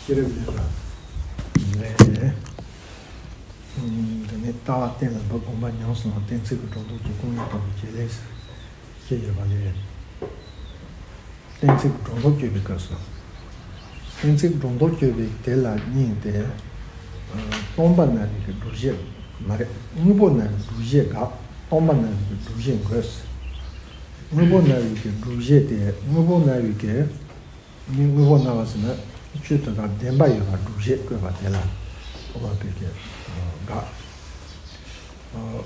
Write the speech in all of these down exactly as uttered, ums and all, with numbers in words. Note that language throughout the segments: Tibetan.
སྐྱེས་རབས་ལས་ལ། ལས། འདི་ནི་ལྟ་བ་གཏན་ལ་འབེབས་སྒོམ་པ་ཉམས་སུ་བླང་གཏན་ཚིགས་ཀྱི་སྒྲོ་འདོགས་ཀྱི་སྐུ་ངལ་དག་པའི་བྱེད་ལས་སུ་སྐྱེས་ཡོད་པ་ལས། གཏན་ཚིགས་སྒྲོ་འདོགས་གཅོད་པའི་སྐབས་སུ། གཏན་ཚིགས་སྒྲོ་འདོགས་གཅོད་པའི་དེ་ལ་གཉིས་ཏེ། སྟོང་པ་ན་བའི་གི་སྒྲུབ་བྱེད་མ་རེད། དངོས་པོ་ན་བའི་སྒྲུབ་བྱེད་དགག་སྟོང་པ་ན་བའི་གི་སྒྲུབ་བྱེད་འགོད། དངོས་པོ་ན་བའི་གི་སྒྲུབ་བྱེད་དེ་དངོས་པོ་ན་བའི་གི། ནི་དངོས་པོ་ན་བ་ཟེར་ན་ཆོས་དེ་དག་བདེན་པ་ཡོད་པར་སྒྲུབ་བྱེད་བཀོད་པ་དེ་ལ་དབུ་མ་པའི་གི་དགག་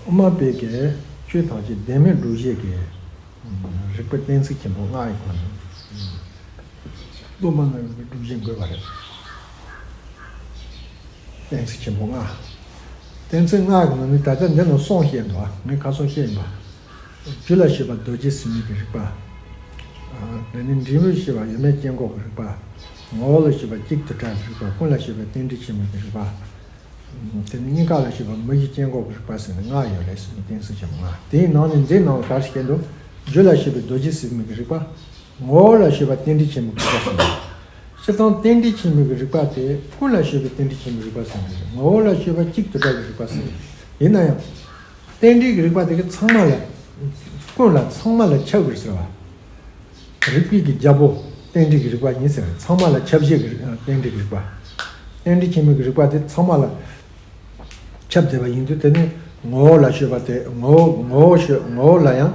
དབུ་མ་པའི་གི་ཆོས་ཐམས་ཅད་བདེན་མེད་སྒྲུབ་བྱེད་ཀྱི་རིགས་པའི་གཏན་ཚིགས་ཆེན་པོ་ལྔ་ཡི་སྒོ་ནས་སྟོང་པ་ན་བའི་སྒྲུབ་བྱེད་འགོད་པ་རེད། གཏན་ཚིགས་ཆེན་པོ་ལྔ། གཏན་ཚིགས་ལྔ་གི་ནང་ནས་ད་ལྟ་འདི་ནང་གསུམ་བཤད་འདུག་ངས་ཁ་སང་བཤད་ཡིན་པ། རྒྱུ་ལ་ཞེན་པ་རྡོ་རྗེ་སེམས་ཉིད་ཀྱི་རིག་པ། དེ་ནས་འབྲས་བུར་ཞེན་པ་ཡོད་མེད་སྐྱེ་འགོག་གི་རིག་པ། ངོ་བོ་ལ་ཞེན་པ་གཅིག་ཏུ་བྲལ་བའི་རིག་པ། ཀུན་ལ་ཞེན་པ་རྟེན་འབྲེལ་ཆེན་མོའི་རིག་པ། དེ་ནས་གཉིས་ཀ་ལ་ཞེན་པ་མུ་བཞི་སྐྱེ་འགོག་གི་རིག་པ་ཟེར་ནས་ལྔ་ཡོད་རེད་ཟེར་ནས་གཏན་ཚིགས་ཆེན་པོ་ལྔ། དེའི་ནང་ནས་འདིའི་ནང་ལ་ག་རེ་བཤད་འདུག་རྒྱུ་ལ་ཞེན་པའི་རྡོ་རྗེ་སེམས་ཉིད་ཀྱི་རིག་པ། ངོ་བོ་ལ་ཞེན་པ་རྟེན་འབྲེལ་ཆེན་མོའི་རིག་པ་ཟེར་ནས། སྤྱིར་བཏང་རྟེན་འབྲེལ་ཆེན་མོའི་རིག་པ་དེ་ཀུན་ལ་ཞེན་པའི་རྟེན་འབྲེལ་ཆེན་མོའི་རིག་པ་ཟེར་ནས་ངོ་བོ་ལ་ཞེན་པ་གཅིག་ཏུ་བྲལ་བའི་རིག་པ་ཟེར་ནས། ཡིན་ན་ཡང་། རྟེན་འབྲེལ་གྱི་རིག་པ་དེ་གི་ཚང་མ་ལ། ཀུན་ལ་ཚང་མ་ལ་ཁྱབ་དགོས་ཟེར་བ། རིགས་པའི་གི་རྒྱལ་པོ་རྟེན་འབྲེལ་གྱི་རིག་པ་ཡིན་ཟེར་བ། ཚང་མ་ལ་ཁྱབ་བྱེད་ཀྱི་རིག་རྟེན་འབྲེལ་གྱི་རིག་པ། རྟེན་འབྲེལ་ཆེན་མོའི་གི་རིག་པ་དེ་ཚང་མ་ལ་ཁྱབ་བསྡད་པ་ཡིན་དུས་དེ་ནི་ངོ་བོ་ལ་ཞེན་པ་དེ་ངོ་བོ་ངོ་བོ་ཞེ་ངོ་བོ་ལ་ཡང་།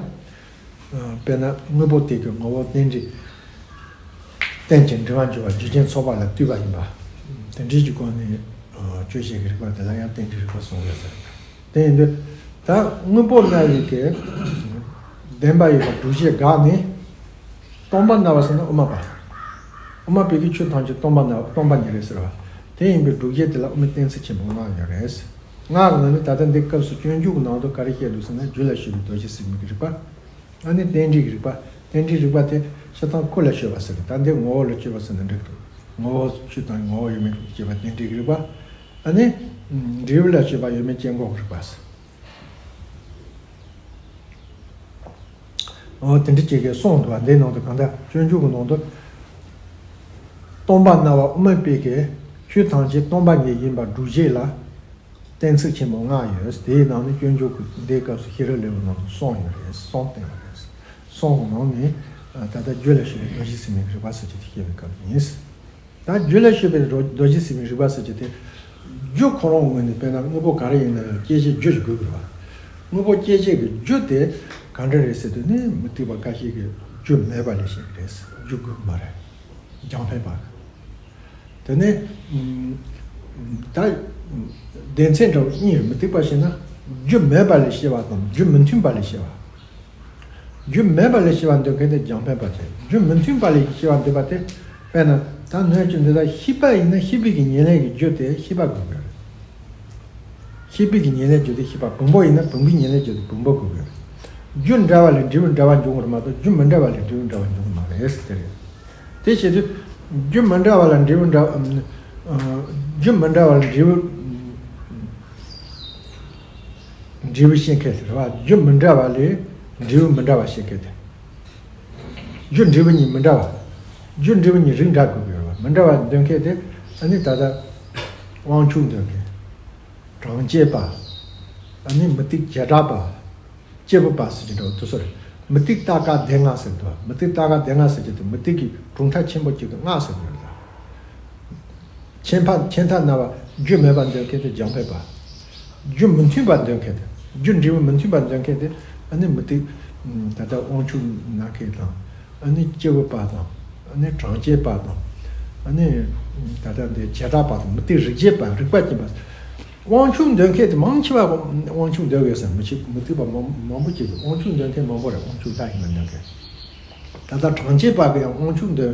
དཔེར་ན་དངོས་པོ་དེ་གི་ངོ་བོ་རྟེན་འབྲེལ། རྟེན་ཅིང་འབྲེལ་བར་འབྱུང་བ་རྒྱུ་རྐྱེན་ཚོགས་པ་ལ་ལྟོས་པ་ཡིན་པ། དེ་འདྲའི་གི་སྒོ་ནས་དཔྱོད་བྱེད་ཀྱི་རིག་པ་དེ་ལ་ཡང་རྟེན་འབྲེལ་རིག་པ་གསུངས་ཡོད་ཟེར། དེ་ཡིན་དུས་ད་དངོས་པོ་ན་བའི་གི་བདེན་པ་ཡོད་པ་སྒྲུབ་བྱེད་དགག་ནས། སྟོང་པ་ན་བ་ཟེར་ན་དབུ་མ་པ། དབུ་མ་པའི་གི་ཆོས་ཐམས་ཅད་སྟོང་པ་ན་སྟོང་པ་ཉིད་རེད་ཟེར་བ། དེ་ཡིན་པའི་སྒྲུབ་བྱེད་དེ་ལ་དབུ་མའི་གཏན་ཚིགས་ཆེན་པོ་ལྔ་ཡོད་རེད། ལྔ་གི་ནང་ནས་ད་ལྟ་འདི་སྐབས་སུ་སྤྱོད་འཇུག་གི་ནང་དུ་ག་རེ་བཤད་འདུག་ཟེར་ན་རྒྱུ་ལ་ཞེན་པའི་རྡོ་རྗེ་སེམས་ཉིད་ཀྱི་རིག་པ། ཨ་ནི་རྟེན་འབྲེལ་གྱི་རིག་པ། རྟེན་འབྲེལ་རིག་པ་དེ་སྤྱིར་བཏང་ཀུན་ལ་ཞེན་པ་ཟེར་གི། ད་འདི་ངོ་བོ་ལ་ཞེན་པ་ཟེར་ན་འགྲིག་འདུག་ངོ་བོ་ཆོས་དང་ངོ་བོ་ཡོད་མེད་ཀྱི་ཞེན་པ་རྟེན་འབྲེལ་གྱི་རིག་པ། ཨ་ནི། འབྲས་བུ་ལ་ཞེན་པ་ཡོད་མེད་སྐྱེ་འགོག་རིག་པ་ཟེར། འོ་དེ་འདྲ་ཅིག་གིས་གསུངས་འདུག་འདིའི་ནང་དུ་གང་ལྟར་སྤྱོད་འཇུག་གི་ནང་དུ། སྟོང་པ་སྨྲ་བ་དབུ་མ་པའི་གི་ཆོས་ཐམས་ཅད་སྟོང་པ་ཉིད་ཡིན་པར་སྒྲུབ་བྱེད་ལ། གཏན་ཚིགས་ཆེན་པོ་ལྔ་ཡོད། དེའི་ནང་ནས་སྤྱོད་འཇུག་གི་འདིའི་སྐབས་སུ་ཤེས་རབ་ལེའུ་ནང་དུ་གསུངས་ཡོད་རེད། གསུངས་བསྟན་པ་རེད། གསུངས་པའི་ནང་ནས་ད་ལྟ་རྒྱུ་ལ་ཞེན་པའི་རྡོ་རྗེ་སེམས་ཉིད་ཀྱི་རིག་པ་ཟེར་གྱི་དེ་བཤད་པའི་སྐབས་ཡིན། ད་རྒྱུ་ལ་ཞེན་པའི་རྡོ་རྡོ་རྗེ་སེམས་ཉིད་ཀྱི་རིག་པ་ཟེར་གྱི་དེ། རྒྱུ་ཁོ་རང་ངོས་ནས་དཔེར་ན་དངོས་པོ་ག་རེ་ཡིན་ན་ཡང་སྐྱེད་བྱེད་རྒྱུ་དགོས་དགོས་པ། དངོས་པོ་སྐྱེད་བྱེད་ཀྱི་རྒྱུ་དེ་ག་འདྲ་རེད་ཟེར་དུས་ནི་མུ་སྟེགས་པ་ཁ་ཤས་ཀྱིས་རྒྱུ་མེད་པ་ལས་བཤད་ཀྱི་རེད། རྒྱུ་དགོས་ཀྱི་མ་རེད། རྒྱང་འཕེན་པ། དེ་ནས། ད། སྡེ་ཚན་འདྲ་བོ་གཉིས་རེད། མུ་སྟེགས་པ་བཤད་ན། རྒྱུ་མེད་པ་ལས་བཤད་པ་དང་རྒྱུ་མི་མཐུན་པ་ལས་བཤད་པ། རྒྱུ་མེད་པ་ལས་བཤད་པ་འདོད་མཁན་དེ་རྒྱང་འཕེན་པ་དེ། རྒྱུ་མི་མཐུན་པ་ལས་བཤད་པ་འདོད་པ་དེ། དཔེར་ན། ད་སྣོད་བཅུད་འདི་དག་ཤེས་པ་ཡིན་ན་ཤེས་པའི་གི་ཉེར་ལེན་གྱི་རྒྱུ་དེ་ཤེས་པ་དགོས་ཀྱི་རེད། ཤེས་པའི་གི་ཉེར་ལེན་རྒྱུ་དེ་ཤེས་པ། བུམ་པ་ཡིན་ན་བུམ་པའི་ཉེར་ལེན་རྒྱུ་དེ་བུམ་པ་དགོས་ཀྱི་རེད། རྒྱུ་འདྲ་བ་ལས་འབྲས་བུ་འདྲ་བ་འབྱུང་བར་མ་གཏོགས་རྒྱུ་མི་འདྲ་བ་ལས་འབྲས་བུ་འདྲ་བ་འབྱུང་གི་མ་རེད་ཟེར་དེ་རེད། དེ་བྱེད་དུས། རྒྱུ་མི་འདྲ་བ་ལ་འབྲས་བུ་འདྲ། ཨ། རྒྱུ་མི་འདྲ་བ་ལ་འབྲས་བུ། འབྲས་བུ་ཤེས་མཁན་དེ་རེད་བ། རྒྱུ་མི་འདྲ་བ་ལས་འབྲས་བུ་མི་འདྲ་བ་ཤེས་མཁན་དེ། རྒྱུ་འབྲས་བུ་གཉིས་མི་འདྲ་བ། རྒྱུ་འབྲས་བུ་གཉིས་རིགས་འདྲ་དགོས་ཀྱི་ཡོད་རེད་བ། མི་འདྲ་བ་འདོད་མཁན་དེ་ཨ་ནི་ད་ལྟ་དབང་ཕྱུག་འདོད་མཁན། གྲངས་ཅན་པ། ཨ་ནི་མུ་སྟེགས་བྱེ་བྲག་པ། སྐྱེས་བུ་པ་ཟེར་གྱི་འདྲ་བོ་དེ་ཚོ་རེད། མུ་སྟེགས་རྟ་དཀར་སྡེ་ལྔ་ཟེར་འདུག་མུ་སྟེགས་རྟ་དཀར་སྡེ་ལྔ་ཟེར་གྱི་དེ་མུ་སྟེགས་ཀྱི་གྲུབ་མཐའ་ཆེན་པོ་གཅིག་ཏུ་ལྔ་ཟེར་གྱི་རེད། ཁྱད་འཕགས་ཁྱད་མཐའ་སྨྲ་བ་རྒྱུ་མེད་པ་འདོད་མཁན་དེ་རྒྱང་འཕེན་པ། རྒྱུ་མི་མཐུན་པ་འདོད་མཁན་དེ། རྒྱུ་འབྲས་བུ་མི་མཐུན་པ་འདོད་མཁན་དེ་ཨ་ནི་མུ་སྟེགས། ད་ལྟ་དབང་ཕྱུག་ནང་མཁན་དང་། ཨ་ནི་སྐྱེས་བུ་པ་དང་། ཨ་ནི་གྲངས་ཅན་པ་དང་། ཨ་ནི་ད་ལྟ་འདི་བྱེ་བྲག་པ་དང་མུ་སྟེགས་རིགས་བརྒྱད་པ་རིགས་པ་ཅན་པ། དབང་ཕྱུག་འདོད་མཁན་དེ་མང་ཆེ་བ་དབང་ཕྱུག་འདོད་ཡོད་ཟེར། མི་ཆེ་མུ་སྟེགས་པ་མང་མང་པོ་ཅིག་གིས་དབང་ཕྱུག་འདོད་མཁན་མང་པོ་རེད། དབང་ཕྱུག་རྟ་ཞིག་མ་འདོད་མཁན། ད་ལྟ་གྲངས་ཅན་པ་གིས་ཡང་དབང་ཕྱུག་འདོད་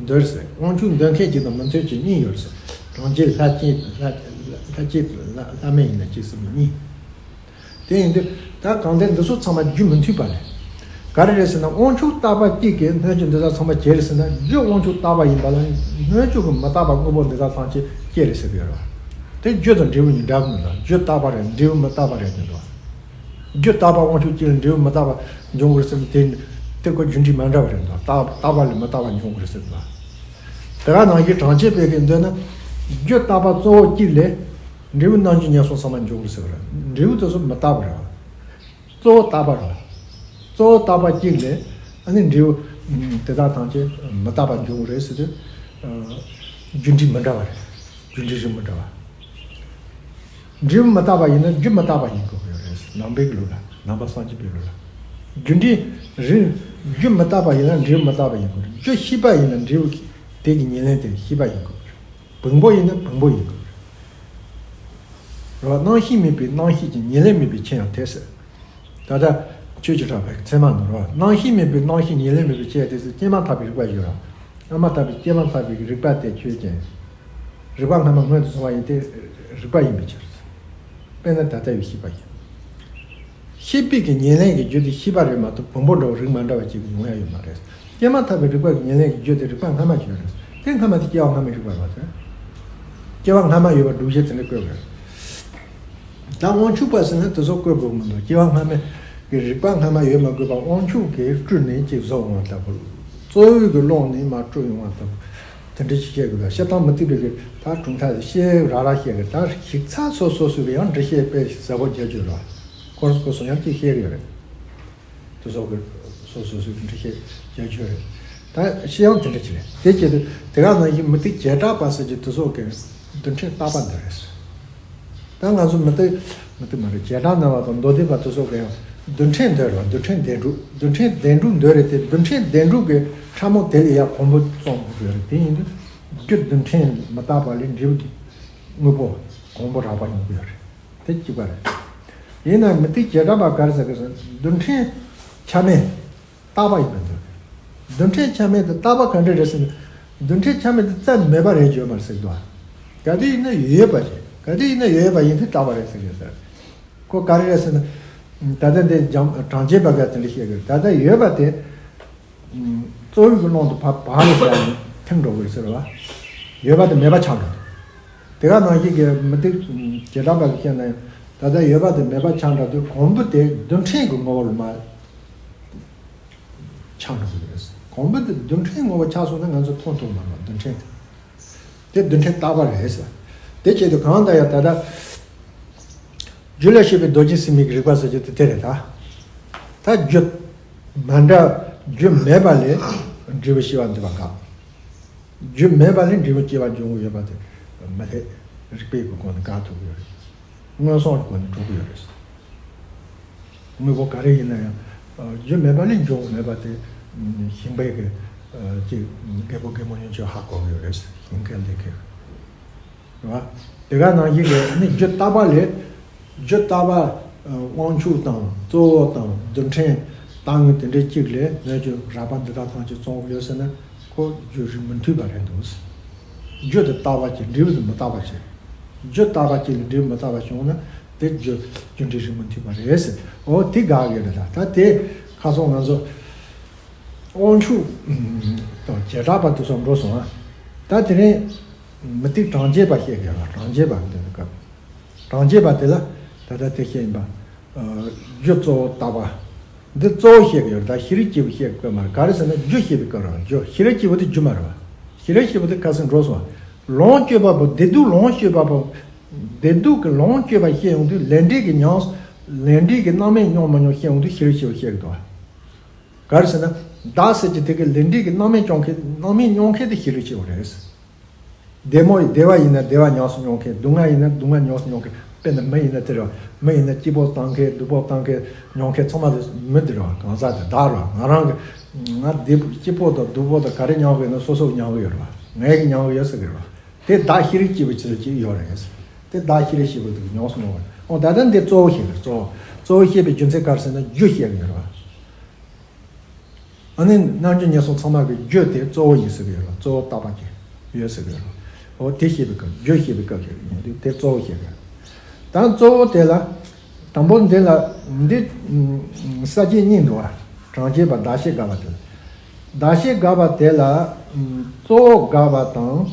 འདོད་ཟེར། དབང་ཕྱུག་འདོད་མཁན་གཅིག་དང་མི་འདོད་མཁན་གཉིས་ཡོད་ཟེར། གྲངས་ཅན་ལྷ་སྐྱེས་ལྷ་ལྷ་སྐྱེས་ལྷ་ལྷ་མིན་ཡིན་ན་གཅིག་གསུམ་གཉིས། དེ་ཡིན་དུས་ད་གང་ལྟར་འདི་ཚོ་ཚང་མ་རྒྱུ་མི་མཐུན་པ་རེད། ག་རེ་རེད་ཟེར་ན་དབང་ཕྱུག་རྟག་པ་གཅིག་གིས་སྣོད་བཅུད་འདི་དག་ཚང་མ་སྐྱེ་རེད་ཟེར་ན། རྒྱུ་དབང་ཕྱུག་རྟག་པ་ཡིན་པ་ལ་སྣོད་བཅུད་ཀྱིས་མི་རྟག་པ་དངོས་པོ་འདི་དག་ཚང་ཅིག་སྐྱེ་རེད་ཟེར་གྱི་ཡོད་རེད་བ། དེ་རྒྱུ་དང་འབྲས་བུ་གཉིས་འདྲ་གི་མི་འདུག་རྒྱུ་རྟག་པ་རེད། འབྲས་བུ་མི་རྟག་པ་རེད་ཟེར་འདུག་རྒྱུ་རྟག་པ་དབང་ཕྱུག་གཅིག་ལ་འབྲས་བུ་མི་རྟག་པ་འབྱུང་གི་རེད་ཟེར་ན་དེ་དེ་ཁོ་རྒྱུ་འབྲས་མ་འདྲ་བ་རེད་འདུག་རྟག་རྟག་པ་ལས་མི་རྟག་པ་འབྱུང་གི་རེད་ཟེར་འདུག་དེ་ག་ནང་བཞིན་གྲངས་ཅན་པའི་གི་འདོད་ན། རྒྱུ་རྟག་པ་གཙོ་བོ་གཅིག་ལས་འབྲས་བུ་རྣམ་བཅུ་ཉེར་གསུམ་ཚང་མ་འབྱུང་གི་ཟེར་བ་རེད། འབྲས་བུ་དེ་ཚོ་མི་རྟག་པ་རེད་བ། གཙོ་བོ་རྟག་པ་རེད་བ། གཙོ་བོ་རྟག་པ་གཅིག་ལས་ཨ་ནི་འབྲས་བུ་དེ་དག་ཐམས་ཅད་མི་རྟག་པ་འབྱུང་གི་རེད་ཟེར་དུས། རྒྱུ་འབྲས་མི་འདྲ་བ་རེད། རྒྱུ་འབྲས་རིགས་མི་འདྲ་བ། འབྲས་བུ་མི་རྟག་པ་ཡིན་ན་རྒྱུ་མི་རྟག་པ་ཡིན་དགོས་ཀྱི་རེད། ནང་པའི་ལུགས་ལ། ནང་པ་སངས་རྒྱས་པའི་ལུགས་ལ། རྒྱུ་འབྲས་རིགས། རྒྱུ་མི་རྟག་པ་ཡིན་ན་འབྲས་བུ་མི་རྟག་པ་ཡིན་དགོས་རེད། རྒྱུ་ཤེས་པ་ཡིན་ན་འབྲས་བུ་དེ་གི་ཉེར་ལེན་དེ་ཤེས་པ་ཡིན་དགོས་རེད། བེམ་པོ་ཡིན་ན་བེམ་པོ་ཡིན་དགོས་རེད། རེད་བ། རྣམ་ཤེས་མེད་པའི་རྣམ་ཤེས་ཀྱི་ཉེར་ལེན་མེད་པའི་ཁྱེད་ཡང་དེ་ཟེར། ད་ལྟ་ཆོས་ཀྱི་གྲགས་པའི་ཚད་མ་ནོར་བ། རྣམ་ཤེས་མེད་པའི་རྣམ་ཤེས་ཉེར་ལེན་མེད་པའི་ཆོས་དེ་ཚོ་སྐྱེས་མ་ཐག་པའི་རིག་པ་ཡོད་ར། སྐྱེས་མ་ཐག་པའི་སྐྱེས་མ་ཐག་པའི་རིག་པ་དེ་ཆོས་ཅན། རིག་པ་སྔ་མ་སྔོན་དུ་སོང་བ་ཡིན་ཏེ། རིག་པ་ཡིན་པའི་ཕྱིར། དཔེར་ན་ད་ལྟ་བའི་ཤེས་པ་ཡིན། ཤེས་པའི་གི་ཉེར་ལེན་གྱི་རྒྱུ་དེ་ཤེས་པ་རེད་མ་གཏོགས་བེམ་པོ་འདྲ་བོ་རིགས་མ་འདྲ་བ་ཅིག་ཡོང་ཡ་ཡོད་མ་རེད། སྐྱེས་མ་ཐག་པའི་རིག་པ་གི་ཉེར་ལེན་གྱི་རྒྱུ་དེ་རིག་པ་སྔ་མ་ཞིག་རེད། དེ་སྔ་མ་དེ་སྐྱེ་བ་སྔ་མའི་རིག་པ་རེད་བ། དེ་སྐྱེ་བ་སྔ་མ་ཡོད་པ་སྒྲུབ་བྱེད་དེ་འདྲ་བཀོད་པ་རེད། ད་དབང་ཕྱུག་པ་ཟེར་ན་དེ་ཚོ་བཀོད་དགོས་མི་འདུག་སྐྱེ་བ་སྔ་མའི་གི་རིག་པ་སྔ་མ་ཡོད་མ་དགོས་པ་དབང་ཕྱུག་གིས་སྤྲུལ་ནས་ཅིག་བཟོ་འོང་བ་ལྟ་བུ། རྩོལ་བའི་གི་ཀློང་ནས་མར་སྤྲུལ་ཡོང་བ་ལྟ་བུ། དེ་འདྲ་ཞིག་བཤད་དགོས་ལ། བཤད་སྟངས་མི་མཐུན་པའི་གི་ད་གྲུབ་མཐའ་དེ་བཤད་ར་ར་བཤད་གི། ད་ཞིབ་ཚགས་སོ་སོ་སོ་གི་ཡང་འགྲེལ་བཤད་དཔེ་ཟབ་པོ་རྒྱག་རྒྱུ་རེད། ཁོ་རང་ཁོ་སོ་ཡང་ཅིག་བཤད་གི་ཡོད་རེད། དེ་སོགས་ཀྱི་སོ་སོ་སོའི་འགྲེལ་བཤད་རྒྱག་རྒྱུ་རེད། ད་བཤད་ཡང་དེ་འདྲ་ཅིག་རེད། དེ་བྱས་ཏེ་དེ་ག་ནང་བཞིན་མུ་སྟེགས་བྱེ་བྲག་པ་ཟེར་གྱི་དེ་སོགས་ཀྱི་རྡུལ་ཕྲན་རྟག་པ་འདི་རེད། ད་ང་ཚོ་མུ་སྟེགས་མུ་སྟེགས་མ་རེད། བྱེ་བྲག་སྨྲ་བ་དང་མདོ་སྡེ་པ་དེ་སོགས་ཀྱི་ཡང་རྡུལ་ཕྲན་འདོད་རེད་བ། རྡུལ་ཕྲན་བདེན་གྲུབ། རྡུལ་ཕྲན་བདེན་གྲུབ་འདོད་རེད་དེ། རྡུལ་ཕྲན་བདེན་གྲུབ་ཀྱི་ཕྲ་མོ་དེ་ལ་ཡང་གོང་བུ་རྩོམ་དགོས་ཀྱི་ཡོད་རེད། དེ་ཡིན་དུས་རྒྱུ་རྡུལ་ཕྲན་མི་རྟག་པ་ལས་འབྲས་བུ་དངོས་པོ་གོང་བུ་རགས་པ་ཡོང་གི་ཡོད་རེད། དེ་གཅིག་པ་རེད། ཡིན་ན་མུ་སྟེགས་བྱེ་བྲག་པ་ག་རེ་ཟེར་གི་ཟེར་ན། རྡུལ་ཕྲན་ཆ་མེད་རྟག་པ་ཡིན་པར་འདོད། རྡུལ་ཕྲན་ཆ་མེད་དེ་རྟག་པ་ག་འདྲ་རེད་ཟེར་ན། རྡུལ་ཕྲན་ཆ་མེད་དེ་རྩ་མེད་པ་རེད་བརྗོད་མ་རེད་ཟེར་གི་འདུག་ཨ། ག་དུས་ཡིན་ན་ཡོད་པ་རེད། ག་དུས་ཡིན་ན་ཡོད་པ་ཡིན་དུས་རྟག་པ་རེད་ཟེར་གི་ཟེར། ཁོ་ག་རེ་རེད་ཟེར་ན། ད་ལྟ་འདི་འཇམ་གྲངས་ཅན་པ་ག་དེ་འདྲ་བཤད་གི། ད་ལྟ་ཡོད་པ་དེ། རྩོལ་བའི་ཀློང་དུ་བབ་བག་ལ་ཞ་ནས་ཐིམ་འགྲོ་དགོས་ཟེར་བ། ཡོད་པ་དེ་མེད་པ་ཆགས་འགྲོ། དེ་ག་ནང་བཞིན་གྱི་མུ་སྟེགས་བྱེ་བྲག་པ་གིས་བཤད་ན་ཡང་། ད་ལྟ་ཡོད་པ་དེ་མེད་པ་ཆགས་འགྲོ་དུས་གོང་བུ་དེ་རྡུལ་ཕྲན་གྱི་ངོ་བོ་ལ་མར་ཆགས་འགྲོ་གི་རེད། གོང་བུ་དེ་རྡུལ་ཕྲན་ངོ་བོ་ཆགས་སོང་ན་ང་ཚོ་མཐོང་ཐུབ་མ་རེད། རྡུལ་ཕྲན་དེ་རྡུལ་ཕྲན་རྟག་པ་རེད་ཟེར། དེ་བྱེད་དུས་གང་ལྟར་ཡང་ད་ལྟ། རྒྱུ་ལས་སྐྱེས་པའི་རྡོ་རྗེ་སེམས་དཔའི་རིག་པ་ཟེར་རྒྱུ་དེ་དེ་རེད་ད། ད་རྒྱུ་མ་འདྲ། རྒྱུ་མེད་པ་ལས་འབྲས་བུ་སྐྱེ་བ་འདུས་པ་དགག་རྒྱུ་མེད་པ་ལས་འབྲས་བུ་སྐྱེ་བ་འབྱུང་གི་ཡོད་པ་དེ་མི་སླེབས། རིགས་པའི་གི་སྒོ་ནས་དགག་ཐུབ་ཀྱི་ཡོད་རེད། མངོན་སུམ་གྱི་སྒོ་ནས་འགྲོ་གི་ཡོད་རེད། དངོས་པོ་ག་རེ་ཡིན་ན་ཡང་རྒྱུ་མེད་པ་ལས་འབྱུང་མེད་པ་དེ་ཤིང་པའི་གི་ཅིག་རྒད་པོ་རྒན་མོ་ཡོན་ཆོས་ཧ་གོ་གི་ཡོད་རེད། ཤིང་མཁན་ལས་མཁན། རེད་བ། དེ་ག་ནང་བཞིན་གྱི་ནི་རྒྱུ་རྟག་པ་ལས། རྒྱུ་རྟག་པ། དབང་ཕྱུག་དང་གཙོ་བོ་དང་རྡུལ་ཕྲན་རྟག་དངོས་དེ་འདྲའི་གཅིག་ལས་སྣོད་བཅུད་རགས་པ་འདི་དག་ཐམས་ཅད་བཙོང་གི་ཡོད་ཟེར་ན་ཁོ་རྒྱུ་རིགས་མི་མཐུན་པ་རེད་འདུག་རྒྱུ་དེ་རྟག་པ་གཅིག་འབྲས་བུ་དེ་མི་རྟག་པ་གཅིག་རྒྱུ་རྟག་པ་གཅིག་ལས་འབྲས་བུ་མི་རྟག་པ་བྱུང་ན་དེ་རྒྱུ་རྒྱུ་འབྲས་རིགས་མི་མཐུན་པ་རེད་ཟེར། འོ་དེ་དགག་གི་རེད། ད་ད་དེ་ཁ་སང་ང་ཚོ། དབང་ཕྱུག་དང་བྱེ་བྲག་པ་དེ་ཚོ་འགྲོ་སོང་ཨ། ད་དེ་རིང་མུ་སྟེགས་གྲངས་ཅན་པ་བཤད་ཀྱི་ཡོད་ལ། གྲངས་ཅན་པ་འདི་ནི་སྐབས་གྲངས་ཅན་པ་དེ་ལ་ད་ལྟ་དེ་བཤད་ཡིན་པ། རྒྱུ་གཙོ་བོ་རྟག་པ། འདི་གཙོ་བོ་བཤད་ཀྱི་ཡོད་རེད། ད་ཤེས་རིག་སྐྱེས་བུ་བཤད་དགོས་མ་རེད། ག་རེ་ཟེར་ན་རྒྱུ་བཤད་པའི་སྐབས་རང་རྒྱུ་ཤེས་རིག་སྐྱེས་བུ་དེ་རྒྱུ་མ་རེད་བ། ཤེས་རིག་སྐྱེས་བུ་དེ་ཁ་སང་འགྲོ་སོང་བ། ལོངས་སྤྱོད་པ་པོ་བདེ་སྡུག་ལོངས་སྤྱོད་པ་པོ། བདེ་སྡུག་གི་ལོངས་སྤྱོད་པ་བཤད་ཡོང་དུས་ལས་འབྲས་ཀྱི་ཉམས། ལས་འབྲས་ཀྱི་སྣང་མེད་མྱོང་མ་མྱོང་བཤད་ཡོང་དུས་ཤེས་རིག་སྐྱེས་བུ་བཤད་ཀྱི་འདུག་བ། ག་རེ་ཟེར་ན། བདག་ཟེར་གྱི་དེ་གའི་ལས་འབྲས་ཀྱི་སྣང་མེད་སྐྱོང་མཁན། སྣང་མེད་མྱོང་མཁན་དེ་ཤེས་རིག་སྐྱེས་བུ་རེད། བདེ་མོ་ཡི་བདེ་བ་ཡིན་ན་བདེ་བ་ཉམས་སུ་མྱོང་མཁན། སྡུག་བསྔལ་ཡིན་ན་སྡུག་བསྔལ་ཉམས་སུ་མྱོང་མཁན། དཔེར་ན་མི་ཡིན་ན་དེ་རེད་བ། མི་ཡིན་ན་སྐྱིད་པོ་བཏང་མཁན་སྡུག་པོ་བཏང་མཁན་མྱོང་མཁན་ཚང་མ་དེ་མི་དེ་རེད་བ། གང་ཟག་དེ་བདག་རེད་བ། ང་རང་གི་ང་བདེ་སྐྱིད་པོ་དང་སྡུག་པོ་དང་ག་རེ་མྱོང་གི་ཡོད་ན་སོ་སོ་མྱོང་གི་ཡོད་རེད་བ། ངས་ཀྱི་མྱོང་གི་ཡོད་ཟེར་གི་རེད་བ། དེ་བདག་ཤེས་རིག་སྐྱེས་བུ་ཅིག་ལ་ཅིག་ཡོད་རེད། དེ་བདག་ཤེས་རིག་སྐྱེས་བུ་དེ་གི་ཉམས་སུ་མྱོང་བ་རེད། འོ་ད་ལྟ་འདི་གཙོ་བོ་ཞིག་རེད། གཙོ་བོ་གཙོ་བོ་བཤད་པའི་རྒྱུ་མཚན་ག་རེ་ཟེར་ན་རྒྱུ་བཤད་གི་ཡོད་རེད་བ། ཨ་ནི་རྣམ་འགྱུར་ཉེར་གསུམ་ཚང་མ་གི་རྒྱུ་དེ་གཙོ་བོ་ཡིན་ཟེར་གི་ཡོད་རེད། གཙོ་བོ་རྟག་པ་གི་ཡོད་ཟེར་གི་ཡོད་རེད། འོ་དེ་བཤད་པའི་སྐབས་རྒྱུ་བཤད་པའི་སྐབས་ཤིག་ཡིན་དུས་དེ་གཙོ་བོ་བཤད་གི་ཡོད། ད་གཙོ་བོ་དེ་ལ་དང་པོ་འདི་ལ་འདི་ས་བཅད་གཉིས་འདུག་བ། གྲངས་ཅན་པ་བདག་བྱེད་དགག་པ་དེ་ལ། བདག་བྱེད་དགག་པ་དེ་ལ་གཙོ་བོ་དགག་པ་དང་།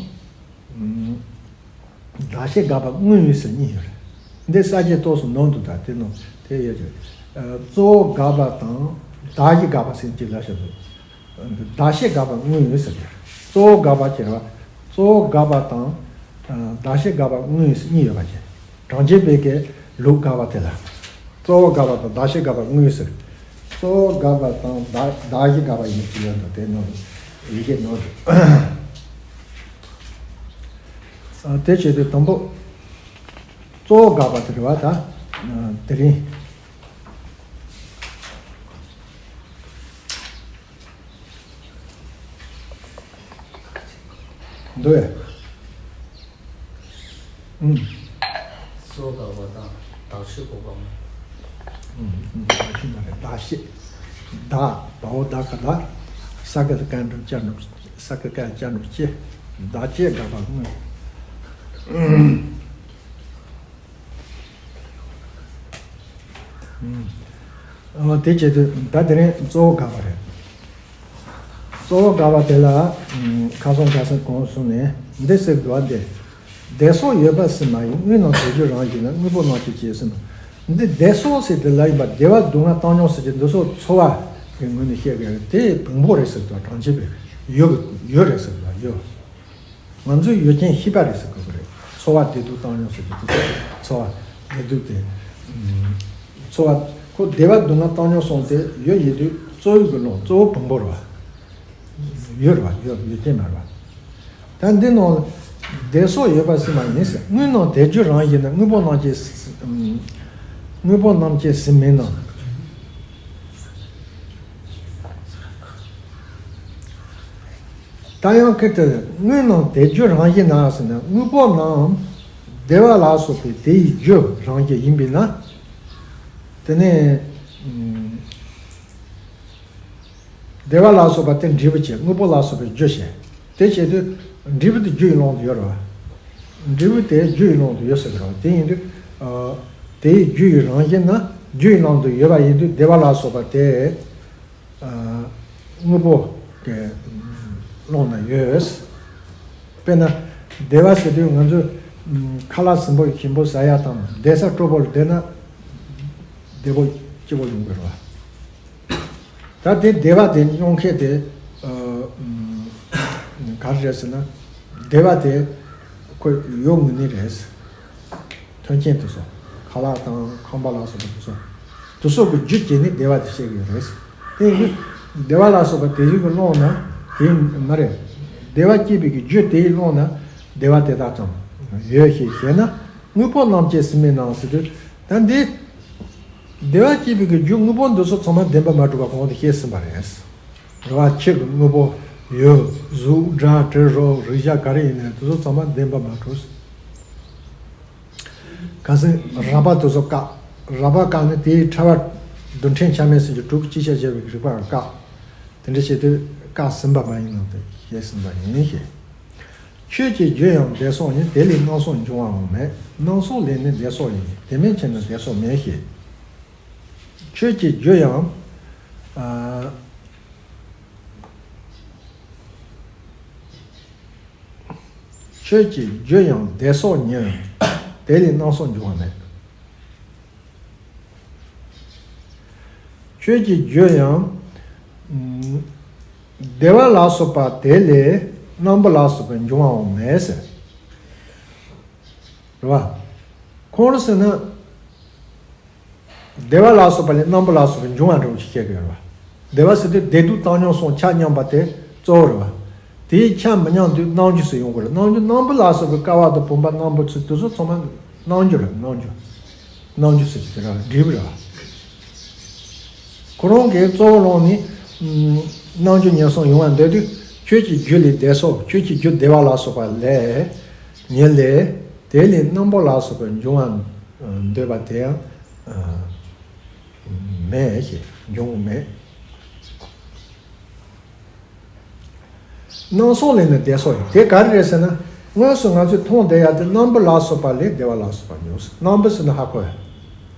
བདག་བྱེད་དགག་པ་དངོས་ཡོད་ཟེར་གཉིས་ཡོད་རེད། འདི་ས་བཅད་ཏོག་ཙམ་ནང་དུ་ད་དེ་ནང་དེ་ཡོད་རེད། གཙོ་བོ་དགག་པ་དང་བདག་བྱེད་དགག་པ་ཟེར་གཅིག་ལ་བཤད་འདུག་བདག་བྱེད་དགག་པ་དངོས་ཡོད་ཟེར་གྱི་རེད། གཙོ་བོ་དགག་པ་ཁྱེར་བ། གཙོ་བོ་དགག་པ་དང་ གདགས་གཞི་དགག་པ་དངོས་གཉིས་ཡོད་པ་བྱས། གྲངས་ཅན་པའི་གི་ལུགས་དགག་པ་དེ་ལ། གཙོ་བོ་དགག་པ་དང་གདགས་གཞི་དགག་པ་དངོས་ཟེར། གཙོ་བོ་དགག་པ་དང་གདགས་གདགས་གཞི་དགག་པ་ཡིན་གྱི་ཡོད་འདུག་དེ་ནང་ཡི་གེ་ནང་དུ། དེ་བྱེད་དུས་དང་པོ། གཙོ་བོ་དགག་པ་དེ་རེད་བ་ད། དེ་རིང་། འདུག་ཨུམ། གཙོ་བོ་དགག་པ་དང་གདགས་གཞི་དགག་པ་མ། ཨུམ་ཨུམ། གདགས་གཞི་མ་རེད། གདགས་གཞི། བདག་བའོ་བདག་ག་བདག་ས་ཀ་ལ་ཀ་འགྲུབ་ཅ་འགྲུབ། ས་ཀ་ཀ་ཅ་འགྲུབ་ཅེ། བདག་ཅེས་དགག་པ་དངོས། ཨོ་དེ་བྱེད་དུས་ད་དེ་རིང་གཙོ་བོ་དགག་པ་རེད། གཙོ་བོ་དགག་པ་དེ་ལ་ཁ་སང་ཁ་སང་གོང་གསུངས་ནས་འདི་ཟེར་དགོས་པ་འདི། བདེ་སོགས་ཡོད་པ་ཟེར་མ་ཡིན། དངོས་རྣམས་དེ་རྒྱུ་རང་བཞིན་ན། དངོས་པོ་རྣམས་ཀྱི་ཅེས་ཟེར་མ། འདི་བདེ་སོགས་ཟེར་དེ་ལ་ཡིན་པ་བདེ་བ་སྡུག་བསྔལ་བཏང་སྙོམས་ཟེར་གྱི་འདི་སོགས་ཚོར་བ་གི་ངོས་ནས་བཤད་དགོས་དེ་བེམ་པོ་རེད་ཟེར་དུས་གྲངས་ཅན་པས་ཡོད་ཡོད་རེད་ཟེར་དུས་ཡོད། ང་ཚོའི་ཡུལ་ཅན་ཤེས་པ་རེད་ཟེར་དགོས་ཀྱི་རེད། ཚོར་བ་བདེ་སྡུག་བཏང་སྙོམས་ཟེར་གྱི་དེ་ཚོ་ཚོར་བ་བདེ་སྡུག་དེ། ཚོར་བ་ཁོ་བདེ་བ་སྡུག་བསྔལ་བཏང་སྙོམས་སོང་སྟེ་ཡོད་ཡོད་དུས་གཙོ་བོའི་གི་ལོག་གཙོ་བོ་བེམ་པོ་རེད་བ། ཡོད་རེད་བ། ཡོད་ཡོད་ཅན་མ་རེད་བ། ད་འདི་ནང་བདེ་སོགས་ཡོད་པ་ཟེར་མ་ཡིན་ཟེར། དངོས་རྣམས་དེ་རྒྱུ་རང་བཞིན་ན། དངོས་པོ་རྣམས་ཀྱི་དངོས་པོ་རྣམས་ཀྱི་ཟེར་མིན་ནམ། ད་ཡང་ཁྱེད་དེ་དངོས་རྣམས་དེ་རྒྱུ་རང་བཞིན་ན་ཟེར་ན། དངོས་པོ་རྣམས་བདེ་བ་ལ་སོགས་པའི་དེ་ཡི་རྒྱུ་རང་བཞིན་ཡིན་པས་ན། དེ་ནས་བདེ་བ་ལ་སོགས་པ་དེ་འབྲས་བུ་བྱས། དངོས་པོ་ལ་སོགས་པའི་རྒྱུ་བྱས། དེ་བྱེད་དུས་འབྲས་བུ་དེ་རྒྱུ་ཡི་ཀློང་དུ་ཡོད་རེད་བ། འབྲས་བུ་དེ་རྒྱུ་ཡི་ཀློང་དུ་ཡོད་ཟེར་གི་རེད་བ། དེ་ཡིན་དུས་དེ་ཡི་རྒྱུ་ཡི་རང་བཞིན་ན་རྒྱུ་ཡི་ཀློང་དུ་ཡོད་པ་ཡིན་དུས་བདེ་བ་ལ་སོགས་པ་དེ། དངོས་པོ་གི་ཀློང་ན་ཡོད། དཔེར་ན་བདེ་བ་ཟེར་དུས་ང་ཚོས་ཁ་ལག་ཟིན་པོ་ཞིམ་པོ་ཟ་ཡ་དང་བསྡད་ས་སྤྲོ་པོ་ལ་བསྡད་ན་བདེ་པོ་སྐྱིད་པོ་ཡོང་གི་རེད་བ། ད་དེ་བདེ་བ་དེ་མྱོང་མཁན་དེ་ག་རེ་རེད་ཟེར་ན། བདེ་བ་དེ་ཁོ་ཡོད་ངེས་ནི་རེད། མཐུན་རྐྱེན་དེ་ཚོ། ཁ་ལག་དང་ཁང་པ་ལ་སོགས་པ་དེ་ཚོ། དེ་ཚོ་གི་རྒྱུ་བྱས་ནས་བདེ་བ་དེ་སྐྱེ་གི་ཡོད་རེད། དེ་ཡིན་དུས་བདེ་བ་ལ་སོགས་པ་དེ་བཞིན་གྱི་ཀློང་ན་དེ་མ་རེད། བདེ་བ་སྐྱེད་པའི་གི་རྒྱུ་དེའི་ཀློང་ན་བདེ་བ་དེ་དག་ཙམ་ཡོད་ཞེས་བཤད་ན། དངོས་པོ་རྣམས་ཀྱི་ཟེར་མིན་ནམ་ཟེར་དུས་ད་འདི་བདེ་བ་སྐྱེད་པའི་གི་རྒྱུ་དངོས་པོ་འདི་ཚོ་ཚང་མ་བདེན་པ་མ་གྲུབ་པ་གོང་དུ་བཤད་ཟིན་པ་རེད། རེད་བ། ཁྱེད་ཀྱི་དངོས་པོ་ཡོད། གཟུགས་སྒྲ་དྲི་རོ་རེག་བྱ་ག་རེ་ཡིན་ནའི་དེ་ཚོ་ཚང་མ་བདེན་པ་མ་གྲུབ། གལ་སྲིད་རགས་པ་དེ་ཚོ་བཀག་རགས་པ་བཀག་ནས་དེའི་ཕྲ་བ་རྡུལ་ཕྲན་ཆ་མེད་ཟེར་གྱི་དྲུག་གི་སྤྱི་ཆ་བྱས་པའི་རིགས་པ་བཀག་དེ་འདྲ་བྱེད་དུས་བཀག་ཟིན་པ་མ་ཡིན་ནམ་དེ་བཤད་ཟིན་པ་ཡིན་ཞེས། ཆོས་ཀྱི་རྒྱུ་ཡང་བདེ་སོགས་ཡིན། དེ་ལས་སྣང་སོགས་འབྱུང་བའང་མེད། སྣང་སོགས་ལས་ནི་བདེ་སོགས་ཡིན། དེ་མིན་ཕྱིར་ན་བདེ་སོགས་མེད་ཞེས། ཆོས་ཀྱི་རྒྱུ་ཡང་། ཨ། ཆོས་ཀྱི་རྒྱུ་ཡང་བདེ་སོགས་ཉིད། དེ་ལས་སྣང་སོགས་འབྱུང་བ་མེད། ཆོས་ཀྱི་རྒྱུ་ཡང་། བདེ་བ་ལ་སོགས་པ་དེ་ལས་སྣང་བ་ལ་སོགས་པའི་འབྱུང་བའང་མེད་ཟེར། རེད་བ། ཁོང་རང་ཟེར་ན། བདེ་བ་ལ་སོགས་པ་ལས་སྣང་བ་ལ་སོགས་པའི་འབྱུང་བ་འདྲ་བོ་ཞིག་བཤད་ཀྱི་ཡོད་རེད་བ། བདེ་བ་ཟེར་དུས་བདེ་སྡུག་བཏང་སྙོམས་སོང་ཆ་མཉམ་པ་དེ་གཙོ་བོ་རེད་བ། དེའི་ཆ་མི་མཉམ་དུས་སྣང་རྒྱུ་ཟེར་ཡོང་གི་རེད། སྣང་རྒྱུ་སྣང་བ་ལ་སོགས་པའི་ཀ་བ་དང་བུམ་པ་རྣམ་པ་ཚོ་དེ་ཚོ་ཚང་མ་སྣང་རྒྱུ་རེད། སྣང་རྒྱུ། སྣང་རྒྱུ་ཟེར་གྱི་དེ་ར་འབྲས་བུ་རེད་བ། ཁོ་རང་གིས་གཙོ་བོ་བླངས་ནས་སྣང་རྒྱུ་ཉེར་གསུམ་ཡོང་བ་འདོད་དུས་ཆོས་ཀྱི་རྒྱུ་ལས་བདེ་སོགས། ཆོས་ཀྱི་རྒྱུ་བདེ་བ་ལ་སོགས་པ་ལས་ཉིད་ལས་དེ་ལས་སྣང་བ་ལ་སོགས་པའི་འབྱུང་བ་འདོད་པ་དེ་ཡང་མེད་ཞེས་འབྱུང་མེད། སྣང་སོགས་ལས་ནི་བདེ་སོགས་ཡིན། དེ་ག་རེ་རེད་ཟེར་ན། དངོས་སུ་ང་ཚོས་མཐོང་བསྡད་ཡ་དེ་སྣམ་བུ་ལ་སོགས་པ་ལས་བདེ་བ་ལ་སོགས་པ་འབྱུང་། སྣམ་བུ་ཟེར་ན་ཧ་གོ་ཡ།